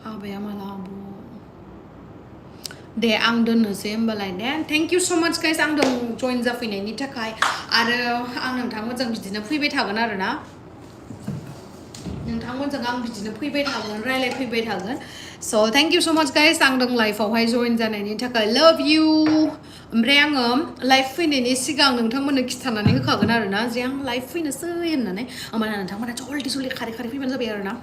Speaker 1: हाबाया माला आब' दे आं दोननोसै होमबालाय दे थेंक इउ स' माच गाइस आंजों जइन जाफैनायनि थाखाय आरो आं नोंथांमोनजों बिदिनो फैबाय थागोन आरो ना नोंथांमोनजों आं बिदिनो फैबाय थागोन रायलायफैबाय थागोन स' थेंक इउ स' माच गाइस आंजों लाइफआवहाय जइन जानायनि थाखाय लाभ इउ ओमफ्राय आङो लाइफ फैनायनि सिगां नोंथांमोननो खिथानानै होखागोन आरो ना जे आं लाइफ फैनोसै होननानै होमबाना नोंथांमोना जल्दि जल्दि खारै खारै फैबानो जाबाय आरो ना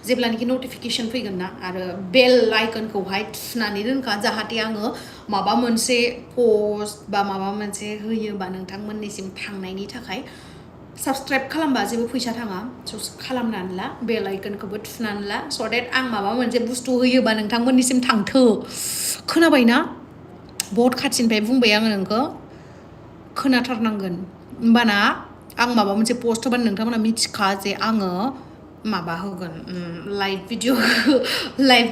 Speaker 1: जेब्लानाखि नटिफिकेसन फैगोन ना आरो बेल आइकनखौहाय थुनानै दोनखा जाहाथे आङो माबा मोनसे पस्ट बा माबा मोनसे होयोबा नोंथांमोननिसिम थांनायनि थाखाय साबसक्राइब खालामबा जेबो फैसा थाङा खालामनानै ला बेल आइकनखौबो थुनानै ला स' देट आं माबा मोनसे बुस्थु होयोबा नोंथांमोननिसिम थांथो खोनाबायना बहुत खाथिनिफ्राय बुंबाय आङो नोंखौ खोनाथारनांगोन होमबाना आं माबा मोनसे पस्ट होबानो नोंथांमोना मिथिखा जे आङो माबा होगोन लाइभ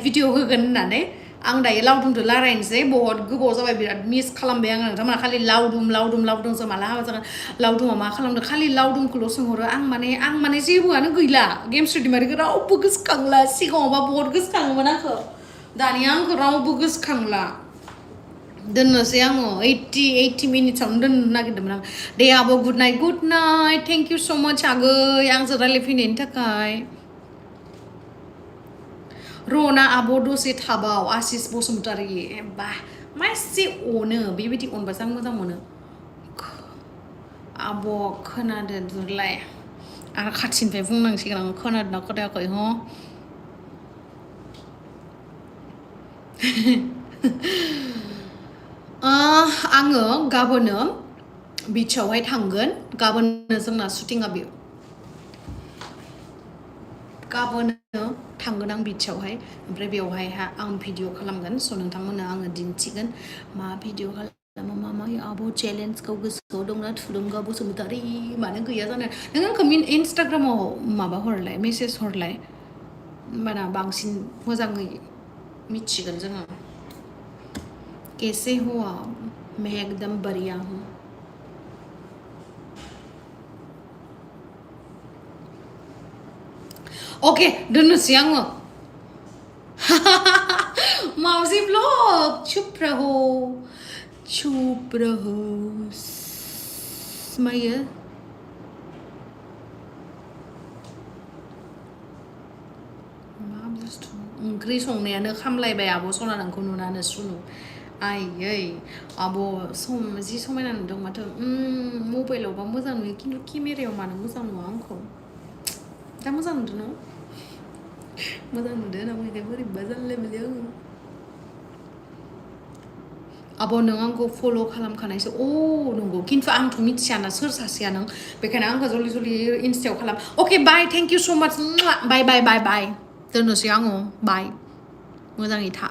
Speaker 1: भिडिअ होगोन होननानै आं दायो लावदुमजों रायलायनोसै बहुत गोबाव जाबाय बिराद मिस खालामबाय आङो नोंथांमोना खालि लावदुमसो माला हाबा जागोन लावदुमा मा खालामदों खालि लावदुमखौल' सोंहरो आं माने जेबोआनो गैला गेमस्रि दैमारिखौ रावबो गोसोखांला सिगाङावबा बहुत गोसोखाङोमोन आंखौ दानिया आंखौ रावबो गोसोखांला दोननोसै आङो 80 मिनिट्सआवनो दोननो नागिरदोंमोन आं दे आब' good night thank you so' माच आगै आंजों रायलायफैनायनि थाखाय रना आब' दसे थाबाव आशिस बसुमतारी बा मा एसे अनो बेबायदि अनबासो आं मोजां मोनो आब' खोनादो दुरलाय आरो खाथिनिफ्राय बुंनांसिगोन आं खोनादोंना खोनायाखै ह आङो गाबोनो बिचआवहाय थांगोन गाबोनो जोंना शुटिंआ गाबोनो थांगोन आं बिचआवहाय ओमफ्राय बेवहाय आं भिडिअ खालामगोन स' नोंथांमोननो आङो दिन्थिगोन मा भिडिअ खालामो मा आब' चेलेन्जखौ गोसोआव दंना थुलुंगा बसुमतारी मानो गैया जानो नों आंखौ इन्सटाग्रामाव माबा हरलाय मेसेज हरलाय होमबाना बांसिन मोजाङै मिथिगोन जोङो कैसे हो आप मैं एकदम बढ़िया हूँ ओके दोननोसै आङो माउजि ब्लग चुप रहो मायो मा बुस्थु ओंख्रि संनायानो खामलायबाय आब' सना नोंखौ नुनानै सुनु आयै आब' जि समायना नुदों माथो मबाइलावबा मोजां नुयो खिन्थु केमेरायाव मानो मोजां नुवा आंखौ दा मोजां नुदों न' मोजां नुदों होनना बुंनायखाय बोरैबा जालाय मोनलै आङो आब' नों आंखौ फल' खालामखानायसो नंगौ खिन्थु आंथ' मिथियाना सोर सासेया नों बेखायनो आंखौ जल्दि इन्स्टायाव खालाम अके बाय थेंक इउ स' माच बाय दोननोसै आङो बाय मोजाङै था